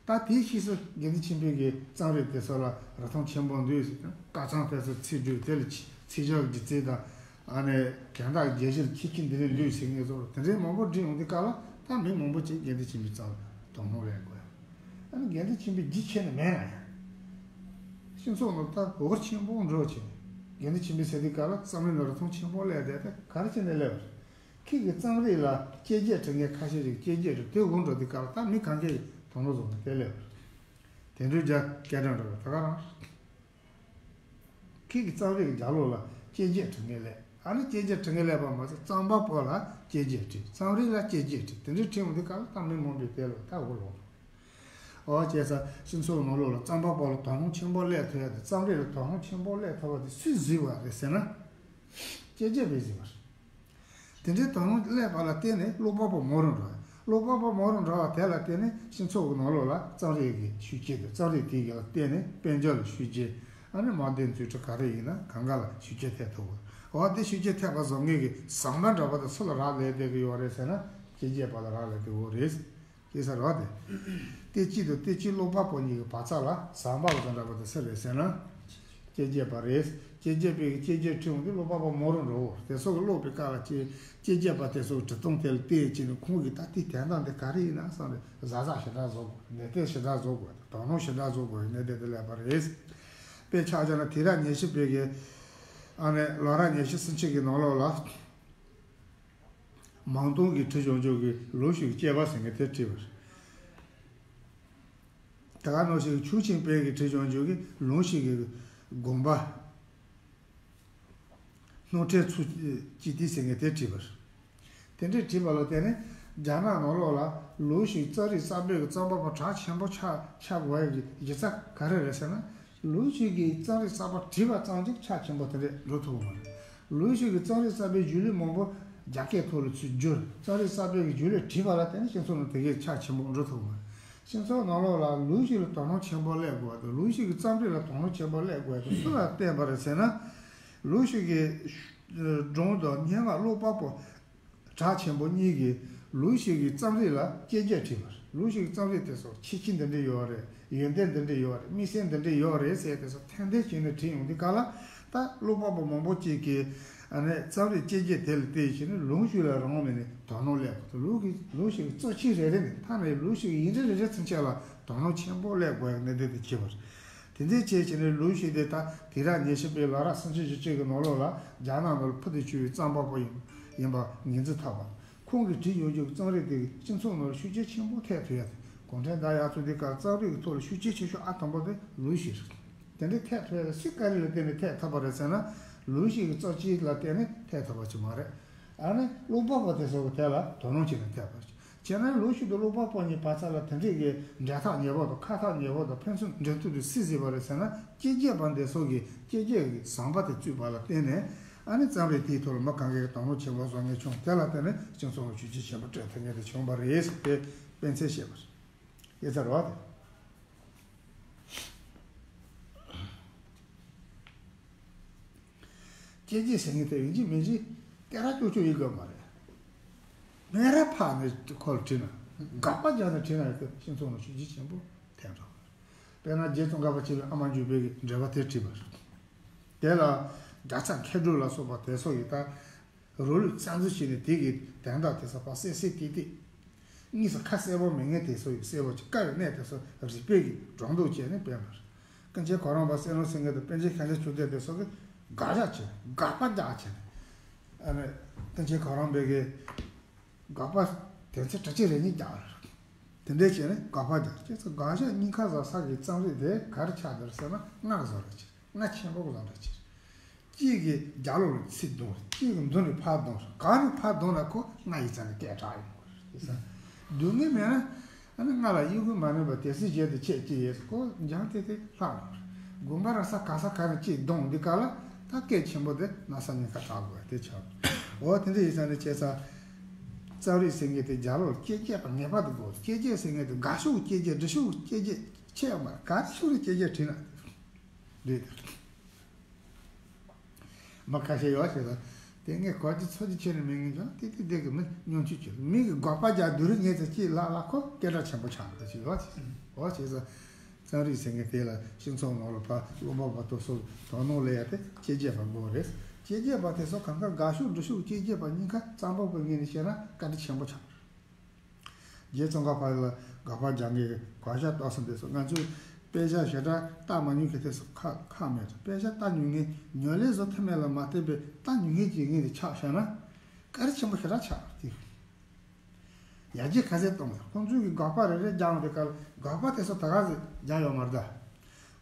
ད་དེའི་ཕྱིས་སུ་དགེ་འདུན་ཆོས་འཕེལ་གྱི་རྩོམ་རིག་དེ་ཚོ་ལ་རིན་ཐང་ཆེན་པོ་འདུག་ཟེར་དུས། སྐབས་མཚམས་དེ་ཚོ་ཚིག་སྦྲུལ་དེ་ལ་ཚིག་སྦྱོར་གྱི་རྩིས་དང་། ཨ་ནི་དོན་དག་རྒྱས་གཞིར་ཁྱད་ཆོས་འདི་འདྲ་འདུག་ཟེར་མཁན་ཚོ་དེ་འདྲའི་མང་པོ་བྲིས་ཡོང་དུས་སྐབས་ལ། ད་མི་མང་པོ་ཅིག་དགེ་འདུན་ཆོས་འཕེལ་རྩོམ་རིག་དོ་སྣང་སླེབས་དགོས། ཨ་ནི་དགེ་འདུན་ཆོས་འཕེལ་རྒྱུ་ཆེ་ནི་མེད་ན་ཡང་། སྤྱི་ཚོགས་ནང་ད་འུར་ཆེན་པོ་འགྲོ་བྱས། དགེ་འདུན་ཆོས་འཕེལ་ཟེར་དུས་སྐབས་ལ་རྩོམ་རིག་ལ་རིན་ཐང་ཆེན་པོ་སླེབས་བསྡད་དེ་ག་རེ་བྱས་ནས་སླེབས་པ་རེད། ཁྱེད་ཀྱི་རྩོམ་རིག་ལ་དཔྱད་བརྗོད་བྲི་མཁན་ཁ་ཤས་ཤིག་དཔྱད་བརྗོད་བྲིས་དུས་འུར་འགྲོ་དུས་སྐབས་ལ། ད་མི་གང་གས་དོ་སྣང་བཟོ་ནས་དེ་སླེབས་པ་རེད། དེ་འདྲའི་རྒྱ་སྐད་གྲགས་འགྲོ་བ་ད་ག་རང་རེད། ཁྱེད་ཀྱི་རྩོམ་རིག་གི་རྒྱབ་ལོགས་ལ་དཔྱད་བརྗོད་བྲི་མཁན་སླེབས། ཨ་ནི་དཔྱད་བརྗོད་བྲི་མཁན་སླེབས་པ་མ་ཟད། རྩོམ་པ་པོ་ལ་དཔྱད་བརྗོད་བྲིས། རྩོམ་རིག་ལ་དཔྱད་བརྗོད་བྲིས། དེ་འདྲའི་བྲིས་ཡོང་དུས་སྐབས་ལ་ད་མི་མང་པོས་དེ་ལ་ད་འུར་ལོག་འགྲོ། འོ། བྱས་ཙང་སྤྱི་ཚོགས་ནང་ལོགས་ལ་རྩོམ་པ་པོ་ལ་དོ་སྣང་ཆེན་པོ་སླེབས་ཐུབ་ཡ་དེ། རྩོམ་རིག་ལ་དོ་སྣང་ཆེན་པོ་སླེབས་ཐུབ་པ་དེ་སུས་བཟོས་པ་རེད་ཟེར་ན། དཔྱད་བརྗོད་པས་བཟོས་པ་རེད། དེ་འདྲའི་དོ་སྣང་སླེབས་པ་ལ་བརྟེན་ནས་ཀློག་པ་པོ་མང་རུ་འགྲོ་བ། ཀློག་པ་པོ་མང་རུ་འགྲོ་བ་དེ་ལ་བརྟེན་ནས་སྤྱི་ཚོགས་ཀྱི་ནང་ལོགས་ལ་རྩོམ་རིག་གི་ཤུགས་རྐྱེན་དང་། རྩོམ་རིག་དེ་ག་ལ་བརྟེན་ནས་དཔལ་འབྱོར་ལ་ཤུགས་རྐྱེན། ཨ་ནི་དམངས་དོན་འཛུགས་སྐྲུན་ག་རེ་ཡིན་ན་གང་ག་ལ་ཤུགས་རྐྱེན་ཐེབས་ཐུབ་དགོས། འོ། དེ་ཤུགས་རྐྱེན་ཐེབས་པ་བཟོ་མཁན་གྱི་ཟམ་པ་འདྲ་པོ་དེ་སུ་ལ་རག་ལས་བསྡད་ཀྱི་ཡོད་རེད་ཟེར་ན། སྐྱེ་རྒྱས་པ་ལ་རག་ལས་དེ་འོ་རེད། ཅེས་ཟེར་བ་དེ། སྐྱེ་འཆི་དང་སྐྱེ་འཆི་ཀློག་པ་པོ་གཉིས་ཀྱི་བར་ཚ་ལ་ཟམ་པ་བཟོ་འདྲ་པོ་དེ་སུ་རེད་ཟེར་ན། སྐྱེ་རྒྱས་པ་རེད། སྐྱེ་རྒྱས་པའི་སྐྱེ་རྒྱས་ཁྲིད་འོང་དུས་ཀློག་པ་པོ་མོ་རང་འགྲོ་འོ་དེ་ཚོ་གི་ཀློག་པའི་སྐབས་ལ་སྐྱེ་སྐྱེ་རྒྱས་པ་དེ་ཚོ་གི་བྲིས་སྟངས་དེ་ལ་བལྟས་བྱས་ནས་ཁོང་གིས་ད་དེའི་དོན་དག་འདི་ག་རེ་ཡིན་ན་བསམ་ནས་གཟབ་གཟབ་ཞེ་དྲག་བཟོ་དགོས། ནན་ཏན་ཞེ་དྲག་བཟོ་དགོས། དོ་སྣང་ཞེ་དྲག་བཟོ་དགོས་ནན་ཏན་དེ་ལས་པ་རེད། དཔེ་ཆ་བཞག་ན་དུས་རབས་ཉི་ཤུ་པའི་གི་ཨ་ནི་ལོ་རབས་ཉི་ཤུ་སུམ་ཅུ་གི་ནང་ལོགས་ལ། མང་སྟོང་གིས་བྲིས་བྱུང་བྱུང་གི་ལུགས་ཤིག་གི་སྐྱེས་པ་ཟེར་མཁན་དེ་བྲིས་པ་རེད། ད་ག་ནང་བཞིན་ཆུ་ཆེན་དཔལ་གྱིས་བྲིས་བྱུང་བྱུང་གི་ལུགས་ཤིག་གི་དགོངས་པ། སྣང་བྲལ་ཚུལ་གཅིག་བསྡུས་ཟེར་མཁན་དེ་བྲིས་པ་རེད། དེ་འདྲས་བྲིས་པ་ལ་བརྟེན་ནས་རྒྱ་ནག་ནང་ལོགས་ལ་ལུགས་ཤིག་རྩོམ་རིག་གསར་པའི་གི་རྩོམ་པ་པོ་གྲགས་ཆེན་པོ་ཆགས་ཆགས་དགོས་ཡ་གི་གཞི་རྩ་ག་རེ་རེད་ཟེར་ན། ལུགས་ཤིག་གིས་རྩོམ་རིག་གསར་པ་བྲིས་པ་ཙམ་གྱིས་ཆ་ཆེན་པོ་དེ་འདྲས་འགྲོ་ཐུབ་ཀྱི་མ་རེད། ལུགས་ཤིག་གིས་རྩོམ་རིག་གསར་པའི་གཞུང་ལུགས་མང་པོ་རྒྱ་སྐད་ཐོག་ལ་ཚུར་བསྒྱུར། རྩོམ་རིག་གསར་པའི་གཞུང་ལུགས་བྲིས་པ་ལ་བརྟེན་ནས་སྤྱི་ཚོགས་ནང་དེ་གའི་ཆ་ཆེན་པོ་འགྲོ་ཐུབ་ཀྱི་མ་རེད། སྤྱི་ཚོགས་ནང་ལོགས་ལ་ལུགས་ཤིག་ལ་དོ་སྣང་ཆེན་པོ་སླེབས་དགོས་པ་དང་ལུགས་ཤིག་གི་རྩོམ་རིག་ལ་དོ་སྣང་ཆེན་པོ་སླེབས་དགོས་པ་དེ་སུ་ལ་བརྟེན་པ་རེད་ཟེར་ན། ལུགས་ཤིག་གི་སྒྲུང་དང་སྙན་ངག་ཀློག་པ་པོ་གྲགས་ཆེན་པོ་གཉིས་ཀྱིས་ལུགས་ཤིག་གི་རྩོམ་རིག་ལ་དཔྱད་འཇོག་བྱས་པ་རེད། ལུགས་ཤིག་གི་རྩོམ་རིག་དེ་ཚོ་ཁྱད་ཆོས་འདི་འདྲ་ཡོད་རེད། ཡོན་ཏན་འདི་འདྲ་ཡོད་རེད། དམིགས་བསལ་འདི་འདྲ་ཡོད་རེད་ཟེར་དེ་ཚོ་ཐེར་འདོན་བྱས་ནས་བྲིས་ཡོང་དུས་སྐབས་ལ་ད་ཀློག་པ་པོ་མང་པོ་ཅིག་གིས་ཨ་ནི་རྩོམ་རིག་དཔྱད་འཇོག་དེ་ལ་བལྟས་བྱས་ནས་ལུགས་ཤིག་ལ་རང་དབང་མེད་ནས་དོ་སྣང་སླེབས་དགོས། ལུགས་ཀྱི་ལུགས་ཤིག་གི་རྩོམ་སྤྱི་རེ་རེ་ནས་མཐའ་ནས་ལུགས་ཤིག་གི་ཡིག་འབྲུ་རེ་རེ་ཚུན་ཆད་ལ་དོ་སྣང་ཆེན་པོ་སླེབས་དགོས་ཡ་གནད་དོན་དེ་གཅིག་པ་རེད། དེ་འདྲའི་བྱས་བྱས་ནས་ལུགས་ཤིག་དེ་ད་དུས་རབས་ཉི་ཤུ་པའི་ལོ་རབས་སུམ་ཅུ་བཞི་ཅུ་གི་ནང་ལོགས་ལ་རྒྱ་ནག་ནང་ལ་ཕུལ་དུ་བྱུང་བའི་རྩོམ་པ་པོ་ཡིན་ཡིན་པ་ངོས་འཛིན་ཐུབ་པ། ཁོང་གིས་བྲིས་ཡོད་རྒྱུ་གི་རྩོམ་རིག་དེ་གིས་སྤྱི་ཚོགས་ནང་ལ་ཤུགས་རྐྱེན་ཆེན་པོ་ཐེབས་ཐུབ་ཡ་དེ་གུང་ཁྲན་ཏང་ཡར་ཐོན་དུས་སྐབས་རྩོམ་རིག་གི་ཐོག་ལ་ཤུགས་རྐྱེན་ཆེ་ཤོས་ཨ་དང་པོ་དེ་ལུགས་ཤིག་རེད། དེ་འདྲའི་ཐེབས་ཐུབ་ཡ་དེ་སུས་ག་རེ་ལ་བརྟེན་ནས་ཐེབས་ཐུབ་པ་རེད་ཟེར་ན། ལུགས་ཤིག་གི་རྩོམ་སྤྱི་ལ་བརྟེན་ནས་ཐེབས་ཐུབ་པ་ཅིག་མ་རེད། ཨ་ནི་ཀློག་པ་པོ་དེ་ཚོ་གི་དེ་ལ་དོ་སྣང་བྱས་ནས་ཐེབས་པ་ཅིག་བྱས་ན་ལུགས་ཤིག་དང་ཀློག་པ་པོ་གཉིས་བར་མཚམས་ལ་དེ་འདྲའི་གི་འབྲེལ་ཐག་ཉེ་བོ་དང་ཁ་ཐག་ཉེ་བོ་དང་ཕན་ཚུན་འབྲེལ་མཐུད་དེ་སུས་བཟོས་པ་རེད་ཟེར་ན། སྐྱེ་རྒྱས་པ་འདི་ཚོ་གིས་སྐྱེ་རྒྱས་ཀྱི་ཟམ་པ་དེ་བཙུགས་པ་ལ་བརྟེན་ནས་ཨ་ནི་རྩོམ་རིག་དེའི་ཐོག་ལ་མི་གང་གས་དོ་སྣང་ཆེན་པོ་བཟོ་མཁན་བྱུང་། དེ་ལ་བརྟེན་ནས་སྤྱི་ཚོགས་ལ་ཤུགས་རྐྱེན་ཆེན་པོ་སྤྲད་ཐུབ་མཁན་དེ་བྱུང་བ་རེད་ཟེར་ཏེ་དཔེ་མཚོན་བཤད་པ་རེད། ཡིན་ས་རེད་བ་དེ། སྐྱེ་རྒྱས་ཟེར་མཁན་དེ་ཡིན་གཅིག་མིན་གཅིག་སྐད་གྲགས་ཀྱོག་ཀྱོག་ཡིན་དགོས་མ་རེད། སྨད་ར་ཕབ་ནས་ཁོ་ལ་བྲིས་ན། དགག་པ་རྒྱག་ནས་བྲིས་ན་ཡང་སྤྱི་ཚོགས་ནང་ཤུགས་རྐྱེན་ཆེན་པོ་ཐེབས་འགྲོ་གི་རེད། དཔེར་ན་རྗེ་ཙོང་ཁ་པ་ཆེན་པོས་ཨ་མ་མགྱོགས་པའི་གི་འགྲེལ་པ་དེ་བྲིས་པ་རེད། དེ་ལ་དགག་བྱ་མཁས་སྒྲུབ་ལ་སོགས་པ་དེ་ཚོ་ཡི་ད་རོ་ལུས་རྩ་འཛིན་བྱས་ནས་དེ་གི་དོན་དག་དེ་ཚོ་ཕར་གསལ་གསལ་ཏིག་ཏིག་དངོས་སུ་ཁ་གསལ་པོ་མེད་མཁན་དེ་ཚོ་ཡི་གསལ་པོ་ཅིག་དཀའ་བའི་གནས་དེ་ཚོ་རིག་པའི་གི་སྒྲོ་འདོགས་བཅད་ནས་སྤེལ་བ་རེད། ཀུན་མཁྱེན་གོ་རམས་པ་བསོད་ནམས་ཟེར་མཁན་དང་པཎ་ཆེན་མཁྱེན་བརྩེ་ཆོས་སྡེ་དེ་ཚོ་གིས་དགག་བྱ་བྱས། དགག་པ་རྒྱག་བྱས། ཨ་ནི་ཀུན་མཁྱེན་གོ་རམས་པའི་གི་དགག་པ་དོན་ཚན་དྲུག་ཅུ་རེ་གཉིས་རྒྱག་རེད། དེ་འདྲས་བྱས་ནས་དགག་པ་རྒྱག་ཅེས་སོ། དགག་བྱ་གཉིས་ཀ་བཟོ་ས་གི་རྩོམ་རིག་དེ་ག་རེ་ཆགས་འདུག་ཟེར་ན་སྔགས་བཟོ་འདྲ་ཅིག་སྔགས་ཆེན་པོ་བཟོ་འདྲ་ཅིག་གཅིག་གིས་རྒྱབ་ལོགས་ལ་ཚིག་བརྡུང་རེད། གཅིག་གིས་མདུན་ནས་ཕར་བརྡུང་རེད། གང་ནས་ཕར་བརྡུང་ན་ཁོ་སྔགས་ཡིག་ཚང་ནས་སྐད་གྲགས་ཡོང་གི་རེད་ཟེར། སྡུག་བསྔལ་མེད་ན་ཨ་ནི་སྔགས་ལ་གཡོ་འགུལ་མ་ནུས་པ་དེ་སྲིད་གཞན་དུ་ཆད་ཅི་ཡོད། ཁོ་འཇང་དེ་དེ་ལྷག་ཡོང་གི་རེད། དགོན་པ་ར་ས་ག་ས་ག་ནས་གཅིག་བརྡུང་འདི་ག་ལ་ད་སྐད་ཆེན་པོ་དེ་ན་ས་ཉེན་ཁ་གྲགས་དགོས་དེ་ཆགས། འོ་དེ་འདྲ་ཡིན་ཙང་ནི་བྱས་ཙང་རྩོམ་རིག་ཟེར་མཁན་དེ་རྒྱབ་ལོགས་སྐྱེ་རྒྱས་པ་ངེས་པར་དུ་དགོས། སྐྱེ་རྒྱས་ཟེར་མཁན་དེ་དགའ་ཕྱོགས་སྐྱེ་རྒྱས་འབྲི་ཕྱོགས་སྐྱེ་རྒྱས་ཆེ་ཡང་མ་ག་རེ་ཕྱོགས་ནས་སྐྱེ་རྒྱས་བྲིས་ན་འགྲིག་དེ། མི་ཁ་ཤས་ཡོད་ཞེས་ལ། དེ་ངས་གོ་རྒྱུ་ཚོར་རྒྱུ་ཁྱེར་ནས་མེད་ངེས་ཀྱང་དེ་དེ་དེ་གི་མི་ཉུང་ཆུང་ཆེ་མི་གི་དགག་པ་རྒྱག་སྡུག་རུས་ངེས་ཙམ་ཅིག་ལ་ལ་ཁོ་སྐད་གྲགས་ཆེན་པོ་ཆགས་འདུག་ཅིག་ཡོད་ཅིག་འོ་བྱས་ཙང་རྩོམ་རིག་ཟེར་མཁན་དེ་ལ་སྤྱི་ཚོགས་ནང་ལ་ཕར་ཀློག་པ་པ་དེ་ཚོ་དོ་སྣང་སླེབས་ཡ་དེ་སྐྱེ་རྒྱས་པ་དགོས་རེད། སྐྱེ་རྒྱས་པ་དེ་ཚོ་གང་ག་དགའ་ཕྱོགས་འབྲི་ཕྱོགས་སྐྱེ་རྒྱས་པ་གཉིས་ཀ་རྩོམ་པ་པོའི་ངོས་ནས་བཤད་ན་བཀའ་དྲིན་ཆེན་པོ་ཆགས། རྗེ་ཙོང་ཁ་པ་ལ་དགག་པ་རྒྱག་མཁན་གྱི་གོ་ཆ་གཏོགས་སམ་དེ་ཚོ་ང་ཚོས་དཔེ་ཆ་ཞེ་དྲག་ལྟ་མ་མྱོང་མཁན་དེ་ཚོ་ཁག་ཁག་མེད། དཔེ་ཆ་ལྟ་མྱོང་མཁན་ཉམས་ལེན་བཟོ་ཐུབ་མེད་ལ་མ་ལྟོས་པའི་ལྟ་མྱོང་མཁན་གྱི་ངོས་ནས་ཆ་བཞག་ན་བཀའ་དྲིན་ཆེན་པོ་ཞེ་དྲག་ཆགས་ཏེ། ཡར་རྒྱས་ག་ཚད་གཏོང་དགོས། ཁོང་ཚོས་ཀྱི་དགག་པ་རེ་རེ་རྒྱག་ཡོང་དུས་སྐབས་དགག་པ་དེ་ཚོ་ད་ག་ཚོད་རྒྱག་ཡོད་མ་རེད་ད།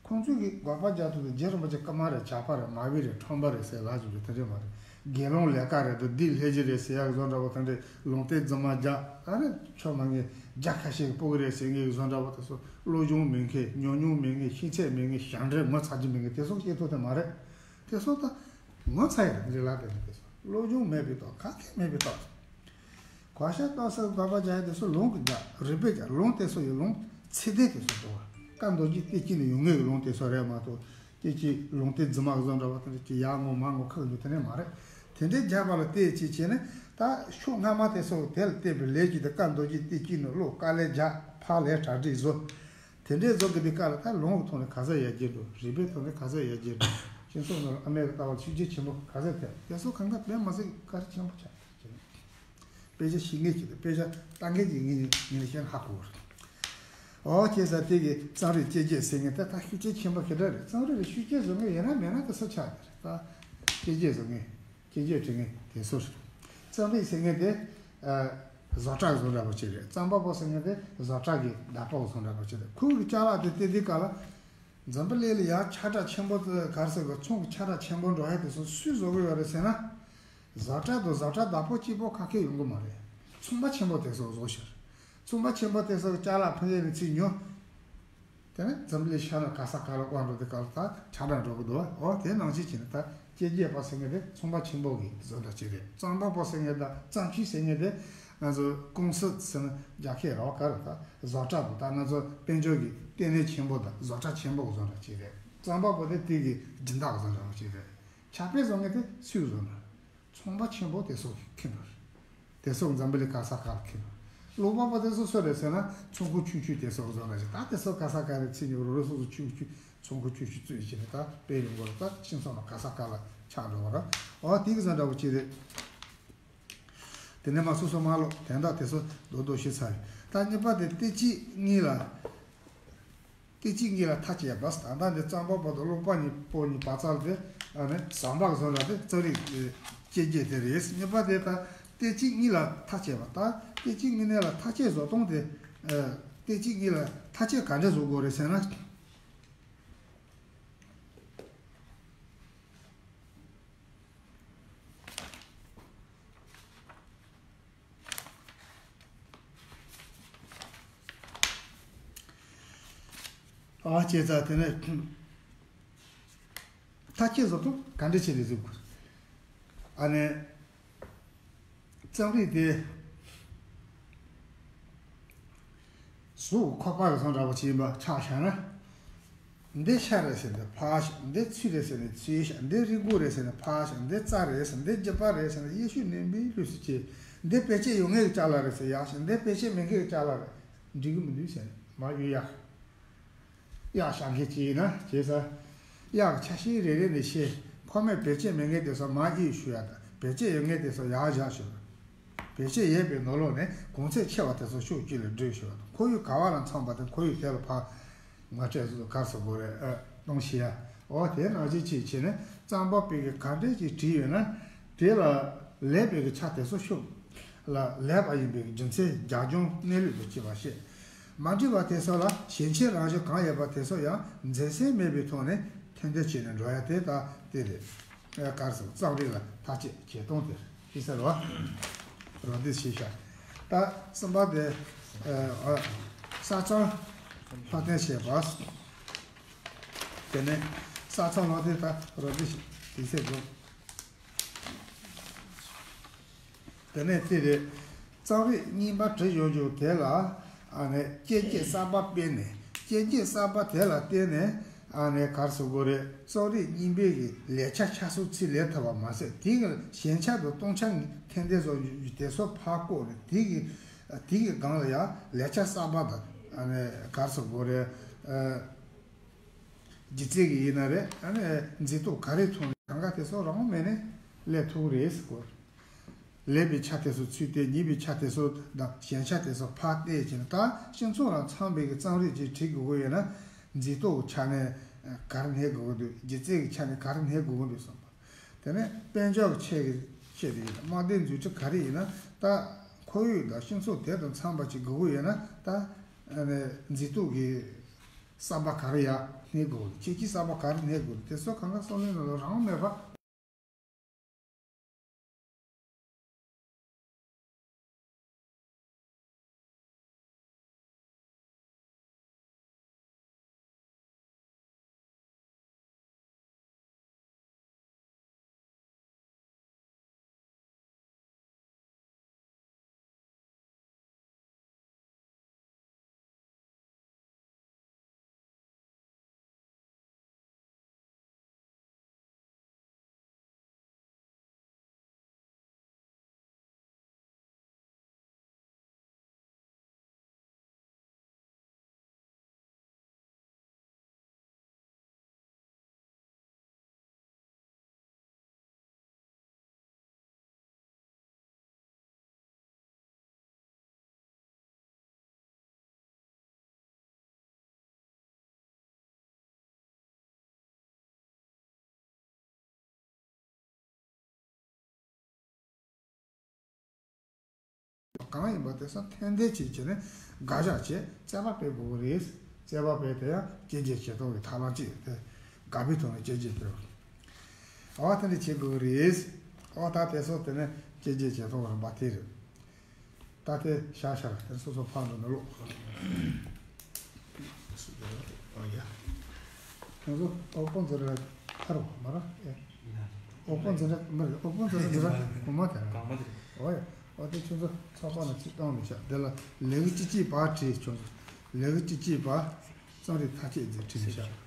ཁོང་ཚོས་ཀྱི་དགག་པ་རྒྱག་དུས་དུ་རྗེ་རིན་པོ་ཆེ་ཀརྨ་རེད། ཇག་པ་རེད། མར་པ་རེད། ཁྲོམ་པ་རེད་ཟེར་ལབ་བཞིན་པའི་དེ་འདྲས་མ་རེད། དགེ་སློང་ལས་ཀ་རེད་དུ་སྡིག་སླེབས་ཀྱི་རེད་ཟེར་ཡག་བཟོ་འདྲ་བོ་དེ་འདྲས་ལུང་བསྟན་རྫུན་མ་རྒྱག་ཨ་རེ་ཆོ་མ་ངས་རྒྱ་ཁ་ཤས་ཀྱི་སྤོ་གི་རེད་ཟེར་མཁན་བཟོ་འདྲ་བོ་དེ་ཚོ་བློ་སྦྱོང་མེད་མཁན་ཉོན་མྱོང་མེད་མཁན་ཤེས་ཚད་མེད་མཁན་ཞབས་འདྲེན་ངོ་ཚ་རྒྱུ་མེད་མཁན་དེ་ཚོ་བཤད་ཐུབ་དེ་མ་རེད། དེ་ཚོ་ད་ངོ་ཚ་ཡི་རེད་འདྲི་ལབ་དེ་ནི་དེ་ཚོ་བློ་སྦྱོང་མེད་པའི་ཐོག་ག་གེ་མེད་པའི་ཐོག་གོ་ཤ་ཏོག་ཙམ་དགག་པ་རྒྱག་ཡ་དེ་ཚོ་ལུང་གི་རྒྱག་རིགས་པས་རྒྱག་ལུང་དེ་ཚོ་ཡི་ལུང་ཚད་ལྡན་དེ་ཚོ་འདུག་བ། བཀའ་མདོ་རྒྱུད་བསྟན་བཅོས་ནས་ཡོང་ངེས་ཀྱི་ལུང་དེ་ཚོ་རེད་མ་གཏོགས་སྐྱེ་ཀྱི་ལུང་བསྟན་རྫུན་མ་བཟོ་འདྲ་བ་དེ་འདྲ་ཀྱི་ཡར་ངོ་མར་ངོ་ཁག་ཡོད་དེ་ནས་མ་རེད། དེ་འདྲའི་རྒྱག་པ་ལ་བལྟས་ཅིག་བྱས་ནས་ད་ཤོག་སྔ་མ་དེ་ཚོ་དེ་ལ་བལྟས་པའི་ལས་ཀྱི་དེ་བཀའ་མདོ་རྒྱུད་བསྟན་བཅོས་ནང་ཀློག་དཀའ་ལས་རྒྱག་ཕར་ལས་གྲ་སྒྲིག་བཟོ། དེ་འདྲའི་བཟོ་གི་དེ་ཀ་ལ་ད་ལུང་གི་ཐོག་ནས་ག་ཚད་ཡར་རྒྱས་འགྲོ། རིག་པའི་ཐོག་ནས་ག་ཚད་ཡར་རྒྱས་འགྲོ། ཁྱེད་ཚོ་ནང་ཨ་མའི་ལྟ་བ་ཤུགས་རྐྱེན་ཆེན་པོ་ག་ཚད་ཐེབས། དེ་ཚོ་གང་ག་དཔེ་མ་སྲིད་བཀའ་དྲིན་ཆེན་པོ་ཆགས་ཀྱི་རེད། དཔེ་ཆ་ཤེས་མཁན་ཅིག་དང་དཔེ་ཆ་ལྟ་མཁན་ཅིག་ཡིན་ཡིན་ན་ཤེས་ན་ཧ་གོ་གི་རེད། ཨོ་ཁྱེད་ས་དེ་གི་གཙང་རིས་དཔྱད་བརྗོད་ཟེར་མཁན་དེ་ད་ཤུགས་རྐྱེན་ཆེན་པོ་ཞེ་དྲག་རེད། གཙང་རིས་ལ་ཤུགས་རྐྱེན་བཟོ་མཁན་ཡིན་ན་མེད་ན་དེ་ཚོ་ཆགས་ཀྱི་རེད། ད་དཔྱད་བརྗོད་བཟོ་མཁན་དཔྱད་བརྗོད་བྲིས་མཁན་དེ་ཚོ་རེད། གཙང་རིས་ཟེར་མཁན་དེ་ཨ་བཟོ་གྲྭ་བཟོ་འདྲ་པོ་ཅིག་རེད། གཙང་པ་པོ་ཟེར་མཁན་དེ་བཟོ་གྲྭ་གི་བདག་པོ་བཟོ་འདྲ་པོ་ཅིག་རེད། ཁོའི་གི་ཅ་ལག་དེ་བལྟས་དུས་སྐབས་ལ། འཛམ་བུ་གླིང་ལ་ཡང་ཁྱབ་བསྒྲགས་ཆེན་པོ་དེ་ག་རེ་ཟེར་དགོས། ཚོང་གི་ཁྱབ་བསྒྲགས་ཆེན་པོ་འགྲོ་ཡ་དེ་ཚོ་སུས་བཟོ་གི་ཡོད་རེད་ཟེར་ན། བཟོ་གྲྭ་དང་བཟོ་གྲྭ་བདག་པོ་གཅིག་པོ་ཁ་ཁེ་ཡོང་གི་མ་རེད། ཚོང་པ་ཆེན་པོ་དེ་ཚོ་བཟོ་ཤར། ཚོང་པ་ཆེན་པོ་དེ་ཚོ་གི་ཅ་ལག་ཕ་གི་ནས་ཚིག་ཉོ། དེ་ནས་འཛམ་བུ་གླིང་ཤར་ནས་ག་ས་ག་ལ་དབང་འགྲོ་དེ་ག་ལ་ད་ཁྱབ་བསྒྲགས་འགྲོ་གི་འདུག་ཨོ་དེ་ནང་བཞིན་བྱས་ནས་ད་དཔྱད་བརྗོད་པ་ཟེར་མཁན་དེ་ཚོང་པ་ཆེན་པོ་གི་བཟོ་འདྲ་ཅིག་རེད། གཙང་པ་པོ་ཟེར་མཁན་དང་གཙང་ཆུ་ཟེར་མཁན་དེ། ང་ཚོ་ཀུང་སི་ཟེར་ན་རྒྱ་སྐད་རེད་བ། ག་རེ་ད་བཟོ་གྲྭ་དང་ད་ང་ཚོ་དཔལ་འབྱོར་གྱི་ལྟེ་གནས་ཆེན་པོ་དང་བཟོ་གྲྭ་ཆེན་པོ་གི་བཟོ་འདྲ་ཅིག་རེད། གཙང་པ་པོ་དེ་དེ་གི་སྦྱིན་བདག་བཟོ་འདྲ་པོ་ཅིག་རེད། ཆར་པ་བཟོ་མཁན་དེ་སུས་བཟོ་ན། ཚོང་པ་ཆེན་པོ་དེ་ཚོ་གིས་ཁྱེར་འགྲོ་རེད། དེ་ཚོ་འཛམ་བུ་གླིང་ག་ས་ག་ལ་ཁྱེར་འགྲོ་རེད། ཀློག་པ་པོ་དེ་ཚོ་སུ་རེད་ཟེར་ན་ཚོང་ཁང་ཆུང་ཆུང་དེ་ཚོ་བཟོ་འདྲ་ཅིག་ད་དེ་ཚོ་ག་ས་ག་ནས་ཚིག་ཉོ་རོགས་རོགས་སོ་སོ་ཆུང་ཆུང་ཚོང་ཁང་ཆུང་ཆུང་བཙུགས་བྱས་ནས་ད་དཔེ་ཡོང་གི་རེད། ད་ཤིང་ཚང་ལ་ག་ས་ག་ལ་ཆགས་འགྲོ་བ་རེད། འོ་དེ་གི་བཟོ་འདྲ་པོ་ཅིག་རེད། དེ་ནས་མ་སོ་སོ་མ་ལོ་དན་རྟགས་དེ་ཚོ་རྡོག་རྡོག་ཤེས་ཚར་ཡོད། ད་གཉིས་པ་དེ་ལྟེ་གཅིག་གཉིས་ལ། ལྟེ་གཅིག་གཉིས་ལ་མཐའ་བཅད་པ། ད་ལྟ་འདི་གཙང་པ་པོ་དང་ཀློག་པ་གཉིས་པོ་གཉིས་བར་ཚར་དེ་ཨ་ནི་ཟམ་པ་བཟོ་འདྲ་དེ་རྩ་རིག་དཔྱད་བརྗོད་དེ་རེད། གཉིས་པ་དེ་ད་ལྟེ་གཅིག་གཉིས་ལ་མཐའ་བཅད་པ། ད་ལྟེ་གཅིག་གཉིས་ལ་མཐའ་བཅད་བཟོ་སྟངས་དེ། ལྟེ་གཅིག་གཉིས་ལ་མཐའ་བཅད་ག་འདྲ་བཟོ་དགོས་རེད་ཟེར་ན། ཨ་ཅེ་ཙ་དེ་ནས་མཐའ་བཅད་བཟོ་སྟངས་ག་འདྲ་བྱས་ནས་བཟོ་དགོས། ཨ་ནི། གཙང་རིས་དེ་གཟུགས་ཁོག་པ་གི་ཚང་འདྲ་པོ་ཅིག་ཡིན་པ་ཆ་བཞག་ན། འདི་ཤ་རེད་ཟེར་ནས་ཕར་བཞག་འདི་ཚིལ་རེད་ཟེར་ནས་ཚིལ་བཞག་འདི་རིལ་བུ་རེད་ཟེར་ནས་ཕར་བཞག་འདི་རྩ་རེད་ཟེར་འདི་རྒྱུ་པ་རེད་ཟེར་ནས་གཡས་ཤུ་ནས་འབུའི་ལུས་སུ་བྱས། འདི་བེད་སྤྱད་ཡོད་མཁན་གྱི་ཅ་ལག་རེད་ཟེར་ཡག་ཞིག་འདི་བེད་སྤྱད་མེད་མཁན་གྱི་ཅ་ལག་རེད། འགྲིག་གི་མི་འདུག་ཟེར་ནས་མ་གཡུག་ཡག་གཡག་བཞག་མཁན་ཅིག་ཡིན་ན་བྱས་ཙང་། གཡག་གི་ཆ་ཤས་རེ་རེ་ནས་ཤེས། ཁོ་མོས་བེད་སྤྱད་མེད་མཁན་དེ་ཚོ་མར་གཡུག་ཞུ་ཡ་དང་བེད་སྤྱད་ཡོད་མཁན་དེ་ཚོ་ཡར་བཞག་ཞུ་ཡ། བེད་སྤྱད་ཡོད་པའི་ནང་ལོགས་ནས་གོང་ཚད་ཆེ་བ་དེ་ཚོ་ཕྱོགས་གཅིག་ལ་སྒྲིལ་ཞུ་ཡ་དང་ཁོར་ཡུག་ག་བ་ལ་འཚམ་པ་དང་ཁོར་ཡུག་དེ་ལ་ཕར་ངོ་སྤྲོད་བཟོ་གར་སོ་དགོས་རེད་ཨ་གཏོང་ཤེས་ཡ། འོ་དེ་ནང་བཞིན་ཅིག་བྱས་ནས་གཙང་པ་པོ་གིས་ག་འདྲས་ཅིག་བྲིས་ཡོད་ན་དེ་ལ་ལེགས་པའི་གི་ཆ་དེ་ཚོ་ཤོད། ལ་ལེགས་པ་ཡིན་པའི་རྒྱུ་མཚན་རྒྱབ་ལྗོངས་གནས་ལུགས་དང་བཅས་པ་བཤད། མ་འགྲིག་པ་དེ་ཚོ་ལ་ཞན་ཆའི་རང་བཞིན་གང་ཡོད་པ་དེ་ཚོ་ཡང་འཛེམ་ཟོན་མེད་པའི་ཐོག་ནས་ཐེར་འདོན་བྱས་ནས་འགྲོ་ཡ་དེ་ད་དེ་རེད། ཨ་གར་སོང་གཙང་རིས་ལ་ཐག་བཅད་བྱེད་སྟངས་དེ་རེད་ཟེར་བ། རོ་འདི་ཤེས་བྱ། ད་གསུམ་པ་དེ་ཨ་ས་མཚམས་ལྷག་ལྡན་བྱེད་པ། དེ་ནས་ས་མཚམས་ལྷག་ལྡན་ད་རོ་འདི་དེ་ཚེ་དགོས། དེ་ནས་དེ་རེད། གཙང་རིས་རྙིང་པ་བྲི་ཡོང་རྒྱུ་དེ་ལ་ཨ་ནི་དཔྱད་བརྗོད་གསར་པ་སྤེལ་ནས་དཔྱད་བརྗོད་གསར་པ་དེ་ལ་བརྟེན་ནས་ཨ་ནི་གར་སོ་དགོས་རེད། གཙང་རིས་རྙིང་པའི་གི་ལེགས་ཆ་ཆ་ཚང་ཚུར་ལེན་ཐུབ་པ་མ་ཟད་དེ་གི་ཞན་ཆ་དང་སྟོང་ཆ་ཐེར་འདོན་བཟོ་རྒྱུ་དེ་ཚོ་ཕར་བཀོག་ནས་དེ་གི་དེ་གི་སྒང་ལ་ཡང་ལེགས་ཆ་གསར་པ་དང་ཨ་ནི་གར་སོ་དགོས་རེད། ཨ། སྒྱུ་རྩལ་གྱི་ཡིན་ན་རེད། ཨ་ནི་མཛེས་སྡུག་ག་རེ་མཐོང་རེད། གང་ག་དེ་ཚོ་རང་དབང་མེད་ནས་ལས་ཐུབ་རེད་ཟེར་གོ། ལེགས་པའི་ཆ་དེ་ཚོ་ཚུར་བལྟས། ཉེས་པའི་ཆ་དེ་ཚོ་དང་ཞན་ཆ་དེ་ཚོ་ཕར་བལྟས་བྱས་ནས་ད་སྤྱི་ཚོགས་ལ་འཚམ་པའི་གི་གཙང་རིས་ཅིག་བྲི་དགོས་ཀྱི་ཡོད་ན་མཛེས་སྡུག་གི་ཆ་ནས་ག་རེ་གནས་དགོས་ཀྱི་འདུག་སྒྱུ་རྩལ་གྱི་ཆ་ནས་ག་རེ་གནས་དགོས་ཀྱི་འདུག་བསམ་པ། དེ་ནས་དཔལ་འབྱོར་གྱི་ཆེད་ཀྱི་ཆེད་དུ་ཡིན་ན་དམངས་དོན་འཛུགས་སྐྲུན་ག་རེ་ཡིན་ན་ད་ཁོར་ཡུག་དང་སྤྱི་ཚོགས་དེ་དང་འཚམ་པ་ཅིག་དགོས་ཀྱི་ཡོད་ན་ད་ཨ་ནི་མཛེས་སྡུག་གི་གསར་པ་ག་རེ་ཡར་སྣེ་དགོས། ཁྱེད་ཀྱིས་གསར་པ་ག་རེ་སྣེ་དགོས། དེ་ཚོ་གང་ག་བསམ་བློའི་ནང་ལ་རང་མེད་པ། གང་ཡིན་པ་དེ་ཚོ་ཐེར་འདོན་བྱས་བྱས་ནས་དགག་བཞག་བྱས་རྩོད་པ་སྤེལ་དགོས་ཀྱི་རེད། རྩོད་པ་སྤེལ་དེ་ཡང་དཔྱད་བརྗོད་བྱེད་སྟངས་ཀྱི་ཐབས་ལམ་གཅིག་དེ་དགག་པའི་ཐོག་ནས་དཔྱད་བརྗོད་སྤེལ་བ། འོ་དེ་འདྲ་བྱེད་དགོས་ཀྱི་རེད། འོ་ད་དེ་ཚོ་དེ་ནས་དཔྱད་བརྗོད་བྱེད་སྟངས་རིམ་པ་དེ་རེད། ད་དེ་བཞག་བཞག་དེ་སོ་སོ་ཕར་འགྲོ་ནས་ཀློག་ཨོ་ཡ། ཁྱོད་ཚོ་དབུལ་པོ་འཛིན་གྲྭ་ཐར་བ་མ་ར་ཨེ། དབུལ་པོ་འཛིན་གྲྭ་མ་རེད། དབུལ་པོ་འཛིན་གྲྭ་འཛིན་གྲྭ་གོང་མ་དེ་ར། གོང་མ་དེ་རེད། ཨོ་ཡ། ཨོ་དེ་ཁྱོད་ཚོ་ཚོགས་པ་ནས་ཅིག་བཏང་མི་བྱ། དེ་ལ་ལེའུ་བཅུ་གཅིག་པ་བྲིས། ཁྱོད་ཚོ་ལེའུ་བཅུ་གཅིག་པ་རྩོམ་རིག་མཐར་སྐྱེལ་རྫས་བྲིས་མི་བྱ།